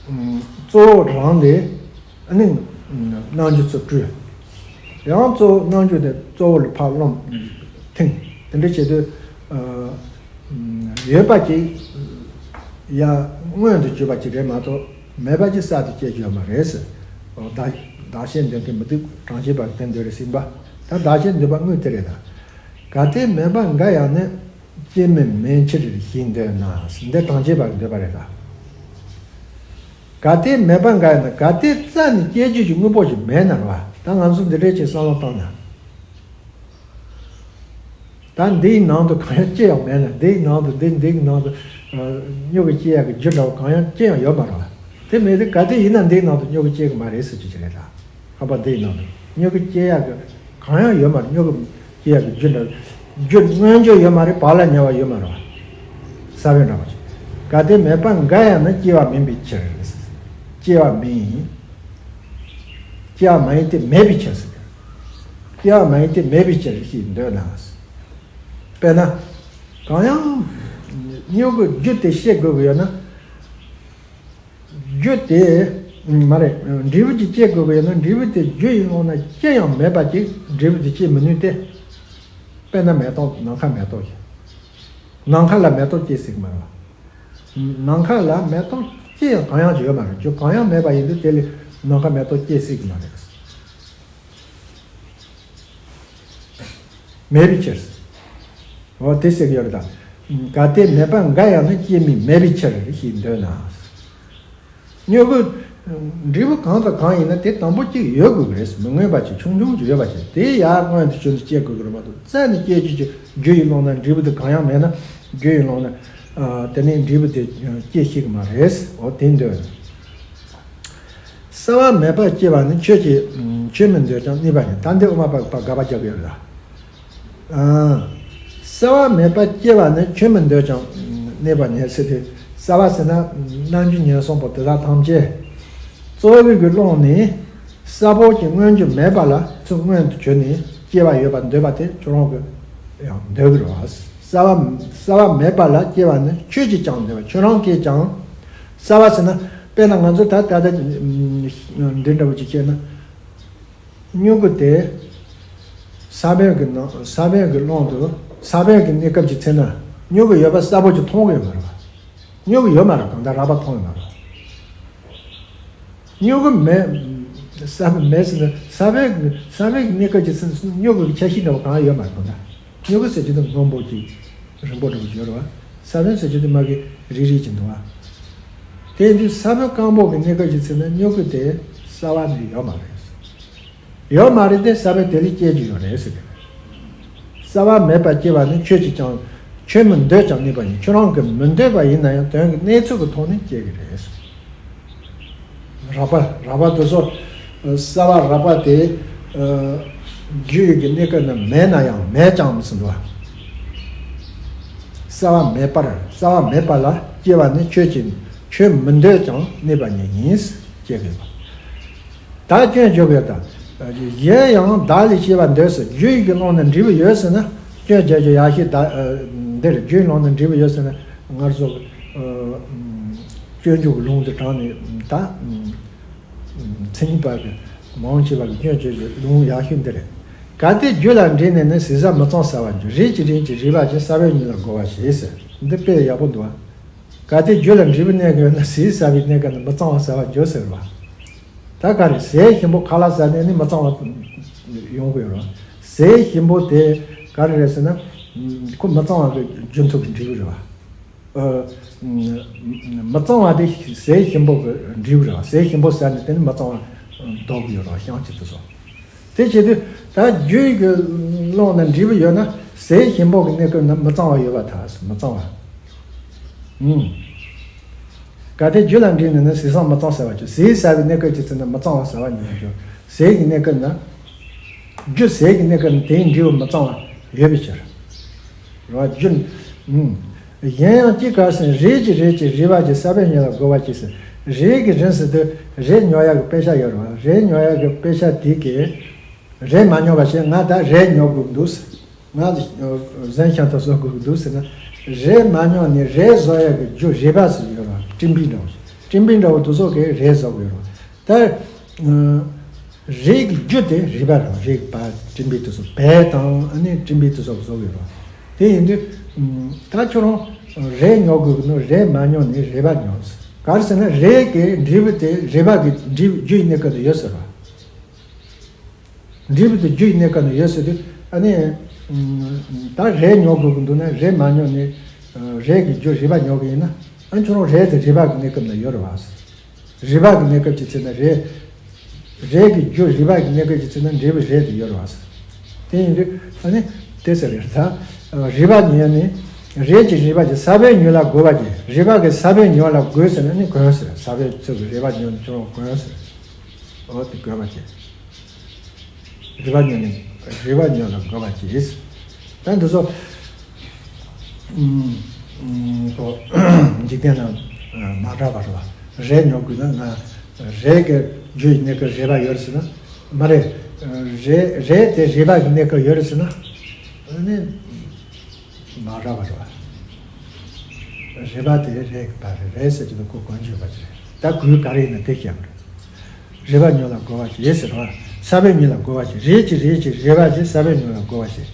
ཨ། གཙོ་བོ་རང་ལས། ཨ་ནི་རྣམ་འགྱུར་ཚུར་སྤྲུལ། ཡང་གཙོ་བོ་རྣམ་འགྱུར་དེ་གཙོ་བོ་ལ་ཕར་རློམ། ཐིམ། དེ་འདྲ་བྱེད་དུས། ཨ། ཡོད་པ་ཅིག་ཡ་མངོན་དུ་གྱུར་པ་ཅིག་རེད་མ་གཏོགས། མེད་པ་ཅིག་གསར་དུ་སྐྱེ་རྒྱུ་ཡོད་མ་རེད་ཟེར། འོ་ད་བདག་བྱེད་འདོད་མཁན་མི་འདུག་གྲངས་ཅན་པ་གིས་དེ་འདོད་རེད་ཟེར་པ། ད་བདག་བྱེད་འདོད་པ་དངོས་དེ་རེད། ད་གལ་ཏེ་མེད་པ་འགའ་ཡང་ནི། སྐྱེ་མིན་མེད་ཕྱིར་ཞེས་འདོད་ན། འདི་གྲངས་ཅན་པ་གིས་འདོད་པ་རེད་ད། གལ་ཏེ་མེད་པ་འགའ་ཡང་ན། གལ་ཏེ་རྩ་ནས་སྐྱེ་རྒྱུ་ཞིག་དངོས་པོ་ཞིག་མེད་ན་རེད་བ། ད་ང་ཚོ་འདི་འདྲའི་ཅིག་བསམ་བློ་བཏང་ན། ད་འདིའི་ནང་དུ་གང་ཡང་ཅི་ཡང་མེད་ན། འདིའི་ནང་དུ། འདི་འདིའི་ནང་དུ། ཨ། སྨྱུ་གུ་སྐྱེ་ཡག་གི་རྒྱུ་འདྲ་བོ་གང་ཡང་ཅི་ཡང་ཡོད་མ་རེད་བ། དེ་མེད་དུས་གལ་ཏེ་ཡིན་ན་འདིའི་ནང་དུ་སྨྱུ་གུ་སྐྱེ་གི་མ་རེད་ཟེར་རྒྱུ་ཅིག་རེད་ད། ལྷག་པར་འདིའི་ནང་དུ་སྨྱུ་གུ་སྐྱེ་ཡག་གི་གང་ཡང་ཡོད་མ་རེད། སྨྱུ་གུ་སྐྱེ་ཡག་གི་རྒྱུ་འདྲ། རྒྱུ་མངོན་གྱུར་ཡོད་མ་རེད། བག་ལ་ཉལ་བ་ཡོད་མ་རེད་བ། ས་བོན་འདྲ་བ་ཅིག་གལ་ཏེ་མེད་པ་འགའ་ཡང་ན། སྐྱེ་བ་མིན་པའི་ཕྱིར། སྐྱེ་བ་མིན། སྐྱེ་བ་མ་ཡིན་ཏེ་མེད་པའི་ཕྱིར་ཟེར། སྐྱེ་བ་མ་ཡིན་ཏེ་མེད་པའི་ཕྱིར་ཞེས་འདོད་ན། དཔེར་ན། གང་ཡང་། སྨྱུ་གུ་རྒྱུ་དེ་སྐྱེ་དགོས་ཀྱི་ཡོད་ན། རྒྱུ་དེ། མ་རེད། འབྲས་བུ་ཅིག་སྐྱེ་དགོས་ཀྱི་ཡོད་ན། འབྲས་བུ་དེ་རྒྱུ་ཡིན་ལོང་ན་ཅི་ཡང་མེད་པ་ཅིག་འབྲས་བུ་དེ་སྐྱེ་མི་ནུས་ཏེ། དཔེར་ན་མེ་ཏོག་ནམ་མཁའ་མེ་ཏོག་ཅིག་ནམ་མཁའ་ལ་མེ་ཏོག་སྐྱེ་སྲིད་ཀྱི་མ་རེད་བ། ནམ་མཁའ་ལ་མེ་ཏོག་ཅི་ཡང་གང་ཡང་ཅིག་ཡོད་མ་རེད། རྒྱུ་གང་ཡང་མེད་པ་ཡིན་དུས་དེ་ལས་ནམ་མཁའ་མེ་ཏོག་སྐྱེ་སྲིད་ཀྱི་མ་རེད། མེད་པའི་ཕྱིར། འོ་དེ་ཟེར་གྱི་ཡོད་རེད་ད། གལ་ཏེ་མེད་པ་འགའ་ཡང་ན། སྐྱེ་མིན་མེད་པའི་ཕྱིར་ཞེས་འདོད་ན། སྨྱུ་གུ། འབྲས་བུ་གང་དང་གང་ཡིན་ན་དེ་དང་པོ་གཅིག་ཡོད་དགོས་ཀྱི་རེད། མི་མངོན་པ་ཅིག་ཆུང་ཆུང་ཅིག་ཡོད་པ་ཅིག་དེ་ཡར་མངོན་དུ་གྱུར་ནས་སྐྱེ་དགོས་ཀྱི་རེད་མ་གཏོགས། རྩ་ནས་སྐྱེ་རྒྱུ་ཅིག་རྒྱུ་ཡིན་ལོང་ན། འབྲས་བུ་དེ་གང་ཡང་མེད་ན། རྒྱུ་ཡིན་ལོང་ན། ཨ། དེ་ནས་འབྲས་བུ་དེ་སྐྱེ་ཤེས་ཀྱི་མ་རེད། འོ་དེ་འདོད། གསལ་བ་མེད་པར་སྐྱེ་བ་ནི། ཁྱོད་ཀྱིས་ཁྱོད་མི་འདོད་ཀྱང་གནས་པ་ཉིད། ད་འདི་དབུ་མ་པ་པ་དགག་པ་རྒྱག་གི་ཡོད་ལ། ཨ། གསལ་བ་མེད་པར་སྐྱེ་བ་ནི། ཁྱོད་མི་འདོད་ཀྱང་གནས་པ་ཉིད་ཟེར་དུས། གསལ་བ་ཟེར་ན་རྣམ་འགྱུར་ངན་སོང་པོ་དེ་དག་ཐམས་ཅད་རྩོལ་བའི་གི་ཀློང་ནས་གསལ་པོ་ཅིག་མངོན་རྒྱུ་མེད་པ་ལ་ཚུར་མངོན་དུ་གྱུར་ནས་སྐྱེ་བ་ཡོད་པར་འདོད་པ་དེ་ཁྱོད་རང་གི་ཡང་འདོད་ཀྱི་རེད་བ། གསལ་བ་གསལ་བ་མེད་པ་ལ་སྐྱེ་བ་ནི། ཁྱོད་ཀྱིས་ཀྱང་འདོད་པ། ཁྱོད་རང་གིས་ཀྱང་། གསལ་བ་ཟེར་ན། དཔེར་ན་ང་ཚོ་ད་ད་ལྟ་འདི་འདྲ་བོ་ཅིག་བྱས་ན། སྨྱུ་གུ་དེ་ས་བོན་གྱི་ནང་། ས་བོན་གྱི་ཀློང་དུ། ས་བོན་གྱི་གནས་སྐབས་ཀྱི་ཚེ་ན་སྨྱུ་གུ་ཡོད་པ་གསལ་པོ་ཅིག་མཐོང་གི་ཡོད་མ་རེད་བ། སྨྱུ་གུ་ཡོད་མ་རེད། གང་ལྟར་རགས་པ་མཐོང་ཡོད་མ་རེད་བ། སྨྱུ་གུ་མེད། ས་མེད་ཟེར་ན་ས་བོན་གྱི། ས་བོན་གྱི་གནས་སྐབས་ཀྱི་ཚེ་ན་སྨྱུ་གུ་གི་ཆ་ཤས་འདྲ་བོ་གང་ཡང་ཡོད་མ་རེད། གང་ལྟར་སྨྱུ་གུ་ཟེར་རྒྱུ་དེ་སྔོན་པོ་ཅིག་རིང་པོ་འདྲ་བོ་ཅིག་ཡོད་རེད་བ། ས་བོན་ཟེར་རྒྱུ་དེ་མ་གི་རིལ་རིལ་ཅིག་འདུག་བ། དེ་ཡིན་དུས་ས་བོན་སྐམ་པོ་གི་གནས་སྐབས་ཀྱི་ཚེ་ན་སྨྱུ་གུ་དེ་གསལ་བ་ནི་ཡོད་མ་རེད། ཡོད་མ་རེད་དེ། ས་བོན་དེ་ལས་སྐྱེ་རྒྱུ་ཡོད་རེད་ཟེར་གི། གསལ་བ་མེད་པར་སྐྱེ་བ་ནི། ཁྱོད་ཀྱིས་ཀྱང་། ཁྱོད་མི་འདོད་ཀྱང་གནས་པ་ཉིད། ཁྱོད་རང་གིས་མི་འདོད་པ་ཡིན་ན་ཡང་དོན་གྱི་གནས་ཚུལ་གྱི་ཐོག་ནས་སྐྱེ་གི་རེད། རགས་པ། རགས་པ་དེ་ཚོ། གསལ་བ་རགས་པ་དེ། ཨ། རྒྱུ་ཡོད་ཀྱི་གནས་སྐབས་ན་མེད་ན་ཡང་མེད་ཀྱང་ཟེར་འདུག་བ། གསལ་བ་མེད་པར། གསལ་བ་མེད་པ་ལ་སྐྱེ་བ་ནི། ཁྱོད་ཀྱིས། ཁྱོད་མི་འདོད་ཀྱང་གནས་པ་ཉིད་ཡིན། སྐྱེ་གི་ཡོད་པ། ད་སྐྱོན་བརྗོད་དགོས་དང་། གཞན་ཡང་བདག་ལས་སྐྱེ་བ་འདོད་ཟེར། རྒྱུ་ཡི་གི་ཀློང་ན་འབྲས་བུ་ཡོད་ཟེར་ན། སྐྱོན་བརྗོད་རྒྱུ་ཡག་ཤོས་ད། ཨ། འདིར་རྒྱུ་ཡི་ཀློང་ན་འབྲས་བུ་ཡོད་ཟེར་ན། སྔར་སོགས། ཨ། སྤྱོད་འཇུག་གི་ལུང་དུ་དྲངས་ནས་ད། མཚན་ཉིད་པ་གི་མང་ཆེ་བ་གི་སྐྱོན་བརྗོད་རྒྱུ་ལུང་ཡག་ཤོས་འདི་རེད། གལ་ཏེ་རྒྱུ་ལ་འདྲེས་ནས་ནི། ཟས་ཟ་མི་གཙང་ཟ་བར་འགྱུར། རེག་ཅིང་རེག་ཅིང་རེག་པ་ཅིན། ས་བོན་ཉིད་ལ་རྒོལ་བར་བྱེད་ཟེར། འདི་དཔེ་ཡག་པོ་འདུག་ཨ། གལ་ཏེ་རྒྱུ་ལ་འབྲས་བུ་གནས་དགོས་ན། ཟས་ཟ་བའི་གནས་སྐབས་ན་མི་གཙང་བ་ཟ་བར་འགྱུར་ཟེར་བ། ད་ག་རེ། ཟས་ཞིམ་པོ་ཁ་ལག་ཟ་ནས་ནི་མི་གཙང་བ་ཡོང་གི་ཡོད་རེད་བ། ཟས་ཞིམ་པོ་དེ་ག་རེ་རེད་ཟེར་ན། ཁོ་མི་གཙང་བ་གི་རྒྱུན་མཐུད་ཀྱི་འབྲས་བུ་རེད་བ། ཨ། མི་གཙང་བ་དེ་ཟས་ཞིམ་པོ་གི་འབྲས་བུ་རེད་བ། ཟས་ཞིམ་པོ་ཟ་ནས་དེ་ནི་མི་གཙང་བ་ལྡོག་གི་ཡོད་རེད་བ། བཤང་གཅི་དེ་ཚོ། དེ་བྱེད་དུས་ད་རྒྱུ་ཡི་གི་ཀློང་ན་འབྲས་བུ་ཡོད་ན། ཟས་ཞིམ་པོ་གི་གནས་སྐབས་ན་མི་གཙང་བ་ཡོད་པར་ཐལ། མི་གཙང་བ། ཨུམ། གལ་ཏེ་རྒྱུ་ལ་འདྲིས་ནས་ན་ཟས་བཟང་མི་གཙང་ཟ་བར་འགྱུར། ཟས་ཟ་བའི་གནས་སྐབས་ཀྱི་ཚེ་ན་མི་གཙང་བ་ཟ་བར་འགྱུར། ཟས་ཀྱི་གནས་སྐབས་ན། རྒྱུ་ཟས་ཀྱི་གནས་སྐབས་ན་དེའི་འབྲས་བུ་མི་གཙང་བ་ཡོད་པའི་ཕྱིར། རེད་བ། རྒྱུ། ཨུམ། གཞན་ཡང་ཅི་སྐབས་སུ་རས་ཀྱི་རས་ཀྱི་རས་པ་གྱི་ས་བོན་ཉོ་ལ་དགོས་པ་ཅི་ཟེར། རས་ཀྱི་རིན་ཟེར་དུས་རས་ཉོ་ཡག་གི་དཔེ་ཆ་ཡོད་རེད་བ། རས་ཉོ་ཡག་གི་དཔེ་ཆ་དེ་གས། རས་མ་ཉོ་བ་བྱས་ང་ད་རས་ཉོ་དགོས་འདུག་ཟེར། ང་གཟན་ཤམ་ཐབས་བཟོ་དགོས་འདུག་ཟེར་ན། རས་མ་ཉོ་ནས་རས་བཟོ་ཡག་གི་རྒྱུ་རས་པ་ཟེར་ཡོད་རེད་བ། སྤྲིན་པའི་འདྲ་བོ་ཞིག་སྤྲིན་པའི་འདྲ་བོ་དེ་ཚོ་གས་རས་བཟོ་དགོས་རེད་བ། ད། རས་ཀྱི་རྒྱུ་དེ་རས་པ་རེད། རས་པ་སྤྲིན་པའི་དུས་སུ་བལ་དང་ཨ་ནི་སྤྲིན་པའི་དུས་སུ་བཟོ་དགོས་རེད། དེ་ཡིན་དུས། ད་ཁྱོད་རང་རས་ཉོ་དགོས་ཀྱི་ནོ། རས་མ་ཉོ་ནས་རས་པ་ཉོ། ག་རེ་ཟེར་ན་རས་ཀྱི་འབྲས་བུ་དེ་རས་པ་གི་འབྲས་བུ་རྒྱུ་ཡི་གནས་སྐབས་དུ་ཡོད་ཟེར་བ། འབྲས་བུ་དེ་རྒྱུ་ཡི་གནས་སྐབས་དུ་ཡོད་ཟེར་དུས་ཨ་ནི། ད་རས་ཉོ་དགོས་ཀྱི་འདུག་ན་རས་མ་ཉོ་ནས་རས་ཀྱི་རྒྱུ་རས་པ་ཉོ་གི་ཡིན་ན། ཨ་ཁྱོད་རང་རས་དེ་རས་པ་གི་གནས་སྐབས་ན་ཡོད་རེད་བ། རས་པ་གི་གནས་སྐབས་ཀྱི་ཚེ་ན་རས། རས་ཀྱི་རྒྱུ་རས་པ་གི་གནས་སྐབས་ཀྱི་ཚེ་ན་འབྲས་བུ་རས་དེ་ཡོད་རེད་བ། དེ་ཡིན་དུས་ཨ་ནི་དེ་ཟེར་རེད་ད། རས་པ་ཉོས་ནས་རས་ཀྱི་རས་པ་གྱི་ས་བོན་ཉོ་ལ་དགོས་པ་གྱི་རས་པ་གི་ས་བོན་ཉོ་ལ་དགོས་ཟེར་ན་ནི་གོན་ཟེར། ས་བོན་ཚུལ་གྱི་རས་པ་ཉོ་ནས་ཁྱོད་རང་གོན་ཟེར། འོ་དེ་དགོས་པ་གྱི། རས་པ་ཉོ་ནས་རས་པ་ཉོ་ལ་དགོས་པ་གྱི། ད་འདི་ཚོ། ཨུམ། ཨུམ། ཁོ། འཇིག་རྟེན་ལ་མ་གྲགས་པ་རེད་བ། རས་ཉོ་དགོས་ན་ང་རས་ཀྱི་རྒྱུ་ཡི་གནས་སྐབས་རས་པ་ཡོད་རེད་ཟེར་ན། མ་རེད། རས་རས་དེ་རས་པ་གི་གནས་སྐབས་ཡོད་རེད་ཟེར་ན། ཨ་ནི་མ་གྲགས་པ་རེད་བ། རས་པ་དེ་རས་ཀྱི་བ་རེད། རས་ཟེར་གྱི་འདུག་ཁོ་གོན་རྒྱུ་བ་ཅི་རེད། ད་གོས་ག་རེ་ཡིན་ན་དེ་བཤད་པ་རེད། རས་པ་ཉོ་ལ་དགོས་པ་ཅི་ཟེར་བ། ས་བོན་ཉོ་ལ་དགོས་པ་ཅི། རས་ཀྱི་རས་ཀྱི་རས་པ་ཅི། ས་བོན་ཉོ་ལ་དགོས་པ་ཅི།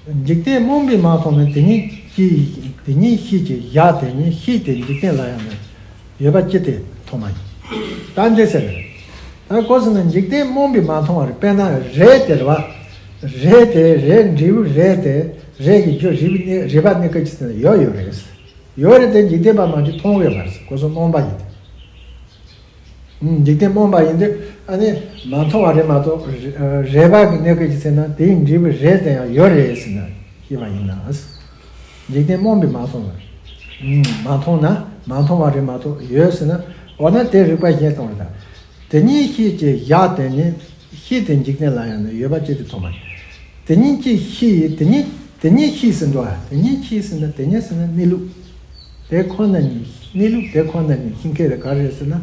འཇིག་རྟེན་རྨོངས་པས་མ་མཐོང་ན། དེ་ཉིད་ཤེས། དེ་ཉིད་ཤེས་ཀྱི་ཡ། དེ་ཉིད་ཤེས་ཏེ་འཇིག་རྟེན་ལ་ཡང་ན་ཡོད་པ་ཅི་སྟེ་མཐོང་མ་ཡིན། ད་འདི་ཟེར། ད་གོ་ཟེར་ན་འཇིག་རྟེན་རྨོངས་པས་མ་མཐོང་བ་རེད། དཔེར་ན་རས་དེ་རེད་བ། རས་དེ་རས་འབྲས་བུ་རས་དེ་རས་ཀྱི་རྒྱུ་རས་པའི་གནས་རས་པ་གནས་སྐབས་ཀྱི་ཚེ་ན་ཡོད་ཡོད་རེད། ཡོད་རེད་དེ་འཇིག་རྟེན་པ་རྣམས་ཀྱིས་མཐོང་གི་མ་རེད། གོ་ཟེར་རྨོངས་པ་ཡིན་ཏེ། འཇིག་རྟེན་རྨོངས་པ་ཡིན་དུས་ཨ་ནི་མ་མཐོང་བ་རེད་མ་གཏོགས་རེ- རས་པ་གི་གནས་སྐབས་ཀྱི་ཚེ་ན་དེའི་འབྲས་བུ་རས་དེ་ཡང་ཡོད་རེད་ཟེར་ན་ཤེས་པ་ཡིན་ན། འཇིག་རྟེན་རྨོངས་པས་མ་མཐོང་བ། མ་མཐོང་ན་མ་མཐོང་བ་རེད་མ་གཏོགས་ཡོད་ཟེར་ན། འོ་ན་དེ་རིགས་པ་གཞན་གཏོང་རེད་ད། དེ་ཉིད་ཤེས་ཀྱི་ཡ། དེ་ཉིད་ཤེས་ཏེ་འཇིག་རྟེན་ལ་ཡང་ན་ཡོད་པ་ཅི་སྟེ་མཐོང་མ་ཡིན། དེ་ཉིད་ཀྱི་ཤེས་ཡིན། དེ་ཉིད་དེ་ཉིད་ཤེས་ཟེར་འདུག་ཨ། དེ་ཉིད་ཤེས་ཟེར་ན་དེ་ཉིད་ཟེར་ན་གནས་ལུགས། དེ་ཁོ་ན་ཉིད་གནས་ལུགས་དེ་ཁོ་ན་ཉིད་ཤེས་མཁན་དེ་ག་རེ་རེད་ཟེར་ན།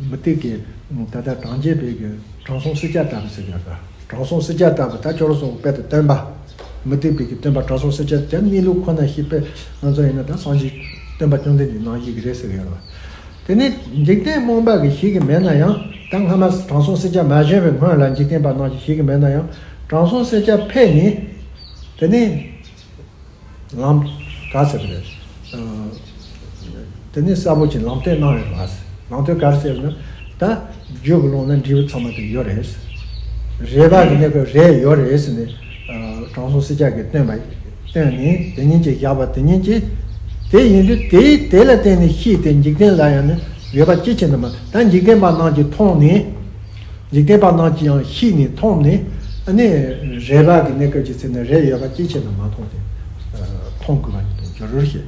མུ་སྟེགས་ཀྱི་ད་ལྟ་དྲང་རྒྱས་པའི་གི་དྲང་སྲོང་སེམས་དཔའ་ལྟ་བུ་ཟེར་གི་ཡོད་ད། དྲང་སྲོང་སེམས་དཔའ་ལྟ་བུ་ད་ཁྱོད་རང་ཚོ་དཔེ་དེ་སྟོན་པ། མུ་སྟེགས་པའི་གི་སྟོན་པ་དྲང་སྲོང་སེམས་དཔའ་དེ་གནས་ལུགས་ཁོ་ན་ཤེས་པས་ང་ཚོ་ཡིན་ན་ད་སངས་རྒྱས་སྟོན་པ་བཅོམ་ལྡན་འདས་ནང་བཞིན་གི་རེད་ཟེར་གི་ཡོད་རེད་བ། དེ་ནས་འཇིག་རྟེན་རྨོངས་པ་གིས་ཤེས་ཀྱི་མེད་ན་ཡང་། ད་སྔ་མ་དྲང་སྲོང་སེམས་དཔའ་མ་བྱོན་པའི་སྔོན་ལ་འཇིག་རྟེན་པ་རྣམས་ཀྱིས་ཤེས་ཀྱི་མེད་ན་ཡང་། དྲང་སྲོང་སེམས་དཔའ་ཕེབས་ནས། དེ་ནས་ལམ་ག་ཟེར་གི་རེད། ཨ། དེ་ནས་གསལ་པོ་ཅིག་ལམ་སྟོན་གནང་ཡོད་རེད་བ། ལམ་སྟོན་ག་རེ་ཟེར་ན། ད་རྒྱུ་གི་ཀློང་ན་འབྲས་བུ་ཚང་མ་དེ་ཡོད་རེད། རས་པ་གི་གནས་སྐབས་རས་ཡོད་རེད་ཟེར་ནས། ཨ། དྲང་སྲོང་སེམས་དཔའ་གིས་སྟོན་པ། སྟོན་ནས་དེ་ཉིད་ཀྱི་བཞག་པ་དེ་ཉིད་ཀྱིས། དེ་ཡིན་དུས་དེ་དེ་ལ་བརྟེན་ནས་ཤེས་ཏེ་འཇིག་རྟེན་ལ་ཡང་ནི་ཡོད་པ་ཅི་ཕྱིར་ན་མ། ད་འཇིག་རྟེན་པ་རྣམས་ཀྱིས་མཐོང་ནས། འཇིག་རྟེན་པ་རྣམས་ཀྱིས་ཡང་ཤེས་ནས་མཐོང་ནས། ཨ་ནི་རས་པ་གི་གནས་སྐབས་ཀྱི་ཚེ་ན་རས་ཡོད་པ་ཅི་ཕྱིར་ན་མ་མཐོང་སྟེ། མཐོང་དགོས་པ་ཉིད་དུ་འགྱུར་རོ་ཞེས།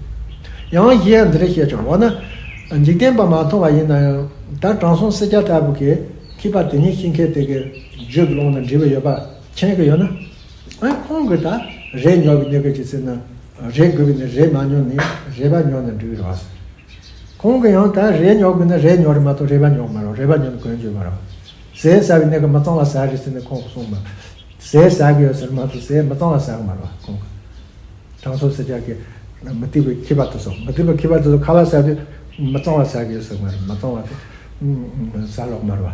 ཡང་གཞན་འདིར་བཤད་ཀྱང་། འོ་ན་འཇིག་རྟེན་པ་མ་མཐོང་བ་ཡིན་ན་ཡང་ད་དྲང་སྲོང་སེམས་དཔའ་ལྟ་བུ་གིས་མཁས་པ་དེ་ཉིད་ཤེས་མཁན་དེ་གིས་རྒྱུ་གི་ཀློང་ན་འབྲས་བུ་ཡོད་པ་མཁྱེན་གྱི་ཡོད་ན། ཨ་ཁོང་གིས་ད་རས་ཉོ་གི་གནས་སྐབས་ཀྱི་ཚེ་ན་རས་དགོས་པས་ན་རས་མ་ཉོ་ནས་རས་པ་ཉོ་ན་འགྲིག་གི་རེད་བ། ཁོང་གིས་ཡང་ད་རས་ཉོ་དགོས་ན་རས་ཉོ་རེད་མ་གཏོགས་རས་པ་ཉོ་གི་མ་རེད། རས་པ་ཉོ་ན་གོན་རྒྱུ་མ་རེད། ཟས་ཟ་བའི་གནས་སྐབས་མི་གཙང་བ་ཟ་རེད་ཟེར་ནས་ཁོང་གིས་གསུངས་མ། ཟས་ཟ་གི་ཡོད་ཟེར་མ་གཏོགས་ཟས་མི་གཙང་བ་ཟ་གི་མ་རེད་བ་ཁོང་གིས། དྲང་སྲོང་སེམས་དཔའ་གིས་མུ་སྟེགས་པའི་མཁས་པ་དེ་ཚོ་མུ་སྟེགས་པའི་མཁས་པ་དེ་ཚོ་ཁ་ལག་ཟ་དུས་མི་གཙང་བ་ཟ་གི་ཡོད་ཟེར་མ་རེད། མི་གཙང་བ་དེ་ཟ་ལོག་མ་རེད་བ།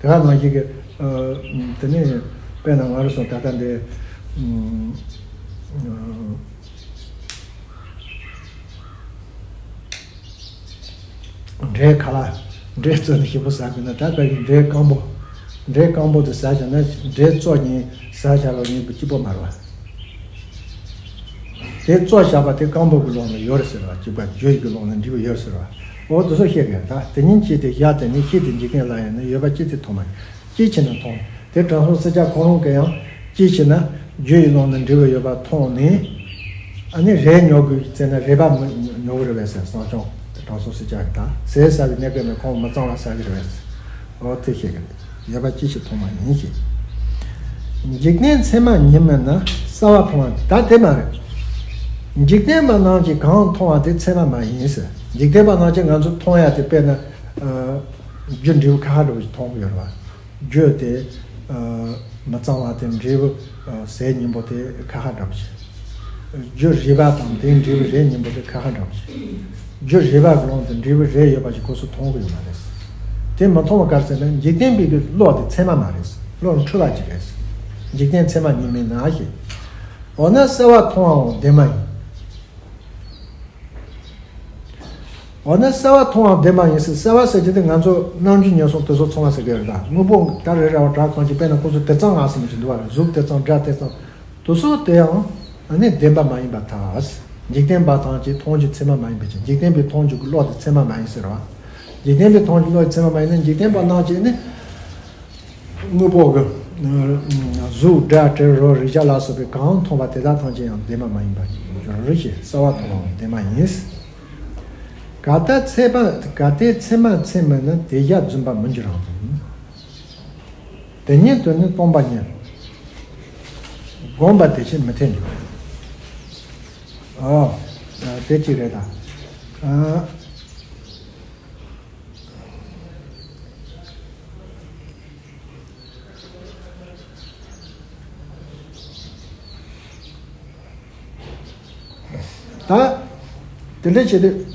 དེ་ག་ནང་བཞིན་གྱི་དེ་ནས་དཔེར་ན་ང་རང་ཚོ་ད་ལྟ་འདི། འབྲས་ཁ་ལག་འབྲས་བཙོས་ནས་ཞིམ་པོ་ཟ་དགོས་ན་ད་དཔེ་འབྲས་སྐམ་པོ། འབྲས་སྐམ་པོ་དེ་ཟ་བྱས་ན་འབྲས་བཙོས་ནས་ཟ་བྱས་པ་གཉིས་པོ་གཅིག་པོ་མ་རེད་བ། དེ་བཙོས་བཞག་པ་དེ་སྐམ་པོ་གི་ཀློང་ན་ཡོད་རེད་ཟེར་བ། གཅིག་པ་རྒྱུ་ཡི་གི་ཀློང་ན་འབྲས་བུ་ཡོད་ཟེར་བ། འོ་དེ་ཚོ་བཤད་དགོས་ད། དེ་ཉིད་ཤེས་ཏེ་བཞག་དེ་ནི་ཤེས་ཏེ་འཇིག་རྟེན་ལ་ཡང་ན་ཡོད་པ་ཅི་སྟེ་མཐོང་མ། ཅི་ཕྱིར་ན་མཐོང་། དེ་དྲང་སྲོང་སེམས་དཔའ་ཁོ་རང་གིས་ཡང་ཅི་ཕྱིར་ན་རྒྱུ་ཡི་ཀློང་ན་འབྲས་བུ་ཡོད་པ་མཐོང་ནས། ཨ་ནི་རས་ཉོ་དགོས་ཟེར་ན་རས་པ་མི་ཉོ་གི་རེད་པས་ཟེར། སྲང་སྐྱོང་ དྲང་སྲོང་སྲས་བཅས་ཀྱི་དང་ཟས་ཟ་བའི་གནས་སྐབས་ནས་ཁོང་མི་གཙང་བ་ཟ་གི་རེད། འོ་དེ་ཤེས་ཀྱི་རེད། ཡོད་པ་ཅི་ཞིག་མཐོང་བ་ཡིན་ཞེས། འཇིག་རྟེན་མཚན་མ་ཉིད་མིན་ན་གསལ་བ་མཐོང་བ་ད་དེ་མ་རེད། འཇིག་རྟེན་པ་རྣམས་ཀྱིས་གང་མཐོང་བ་དེ་མཚན་མ་མ་ཡིན་ཟེར། འཇིག་རྟེན་པ་རྣམས་ཀྱིས་ང་ཚོ་མཐོང་ཡ་དེ་དཔེར་ན། རྒྱུ་འབྲས་བུ་ཁ་ཁ་འདྲ་བོ་ཞིག་མཐོང་གི་ཡོད་རེད་བ། རྒྱུ་དེ། མི་གཙང་བ་དེ་འབྲས་བུ། ཟས་སྙིང་པོ་དེ་ཁ་ཁ་འདྲ་བོ་ཞིག་རྒྱུ་རེད་པ་དང་དེའི་འབྲས་བུ་རེད་སྙིང་པོ་དེ་ཁ་ཁ་འདྲ་བོ་ཞིག་རྒྱུ་རེད་པ་གི་ལོང་དེ་འབྲས་བུ་རེད་ཡོད་པ་ཞིག་ཁོ་ཚོ་མཐོང་གི་ཡོད་མ་རེད། དེ་མི་མཐོང་བ་ག་རེ་ཟེར་ན་འཇིག་རྟེན་པའི་གི་བློ་དེ་ཚད་མ་མ་རེད། བློ་འཁྲུལ་བ་ཅིག་རེད། འཇིག་རྟེན་ཚད་མ་ཉིད་མིན་ན་ཞེས། འོ་ན་གསལ་བ་མཐོང་བའང་བདེན་མ་ཡིན། འོ་ན་གསལ་བ་མཐོང་བའང་བདེན་པ་ཡིན་ཟེར། གསལ་བ་ཟེར་གྱི་དེ་ང་ཚོ་རྣམ་འགྱུར་ཉེར་སོང་དེ་ཚོ་ཚང་མ་ཟེར་གྱི་ཡོད་རེད་ད། དངོས་པོ་ད་རེ་རེ་བ་དྲ་གང་ཅི་དཔེར་ན་ཁོ་ཚོ་དེ་ཙམ་ངག་ཟིན་མི་ཅི་འདུག་བ་རེད། གཟུགས་དེ་ཙམ་སྒྲ་དེ་ཙམ་དེ་ཚོ་དེ་ཡང་ཨ་ནི་བདེན་པ་མ་ཡིན་པར་ཐལ། འཇིག་རྟེན་པ་ཐམས་ཅད་མཐོང་རྒྱུ་ཚད་མ་མ་ཡིན་པའི་ཕྱིར། འཇིག་རྟེན་པའི་མཐོང་རྒྱུ་གི་བློ་དེ་ཚད་མ་མ་ཡིན་ཟེར་བ། འཇིག་རྟེན་པའི་མཐོང་རྒྱུ་བློ་དེ་ཚད་མ་མ་ཡིན་ན་འཇིག་རྟེན་པ་རྣམས་ཀྱིས་ནི། དངོས་པོ་གི་གཟུགས་སྒྲ་དྲི་རོ་རེག་བྱ་ལ་སོགས་པའི་གང་མཐོང་བ་དེ་དག་ཐམས་ཅད་ཡང་བདེན་པ་མ་ཡིན་པར་འགྱུར་ཞེས་གསལ་བ་མཐོང་བའང་བདེན་པ་ཡིན། གལ་ཏེ་ཚད་མ་གལ་ཏེ་ཚད་མ་ཚད་མིན་ན་དེ་བཞག་རྫུན་པར་མི་འགྱུར་རམ། དེ་ཉིད་དུ་ནི་སྟོང་པ་ཉིད་བསྒོམ་པ་དེ་བཞིན་མི་འཐད་འགྱུར། ཨོ། དེ་གཅིག་རེད་ད། ད། དེ་འདྲ་བྱེད་དུས།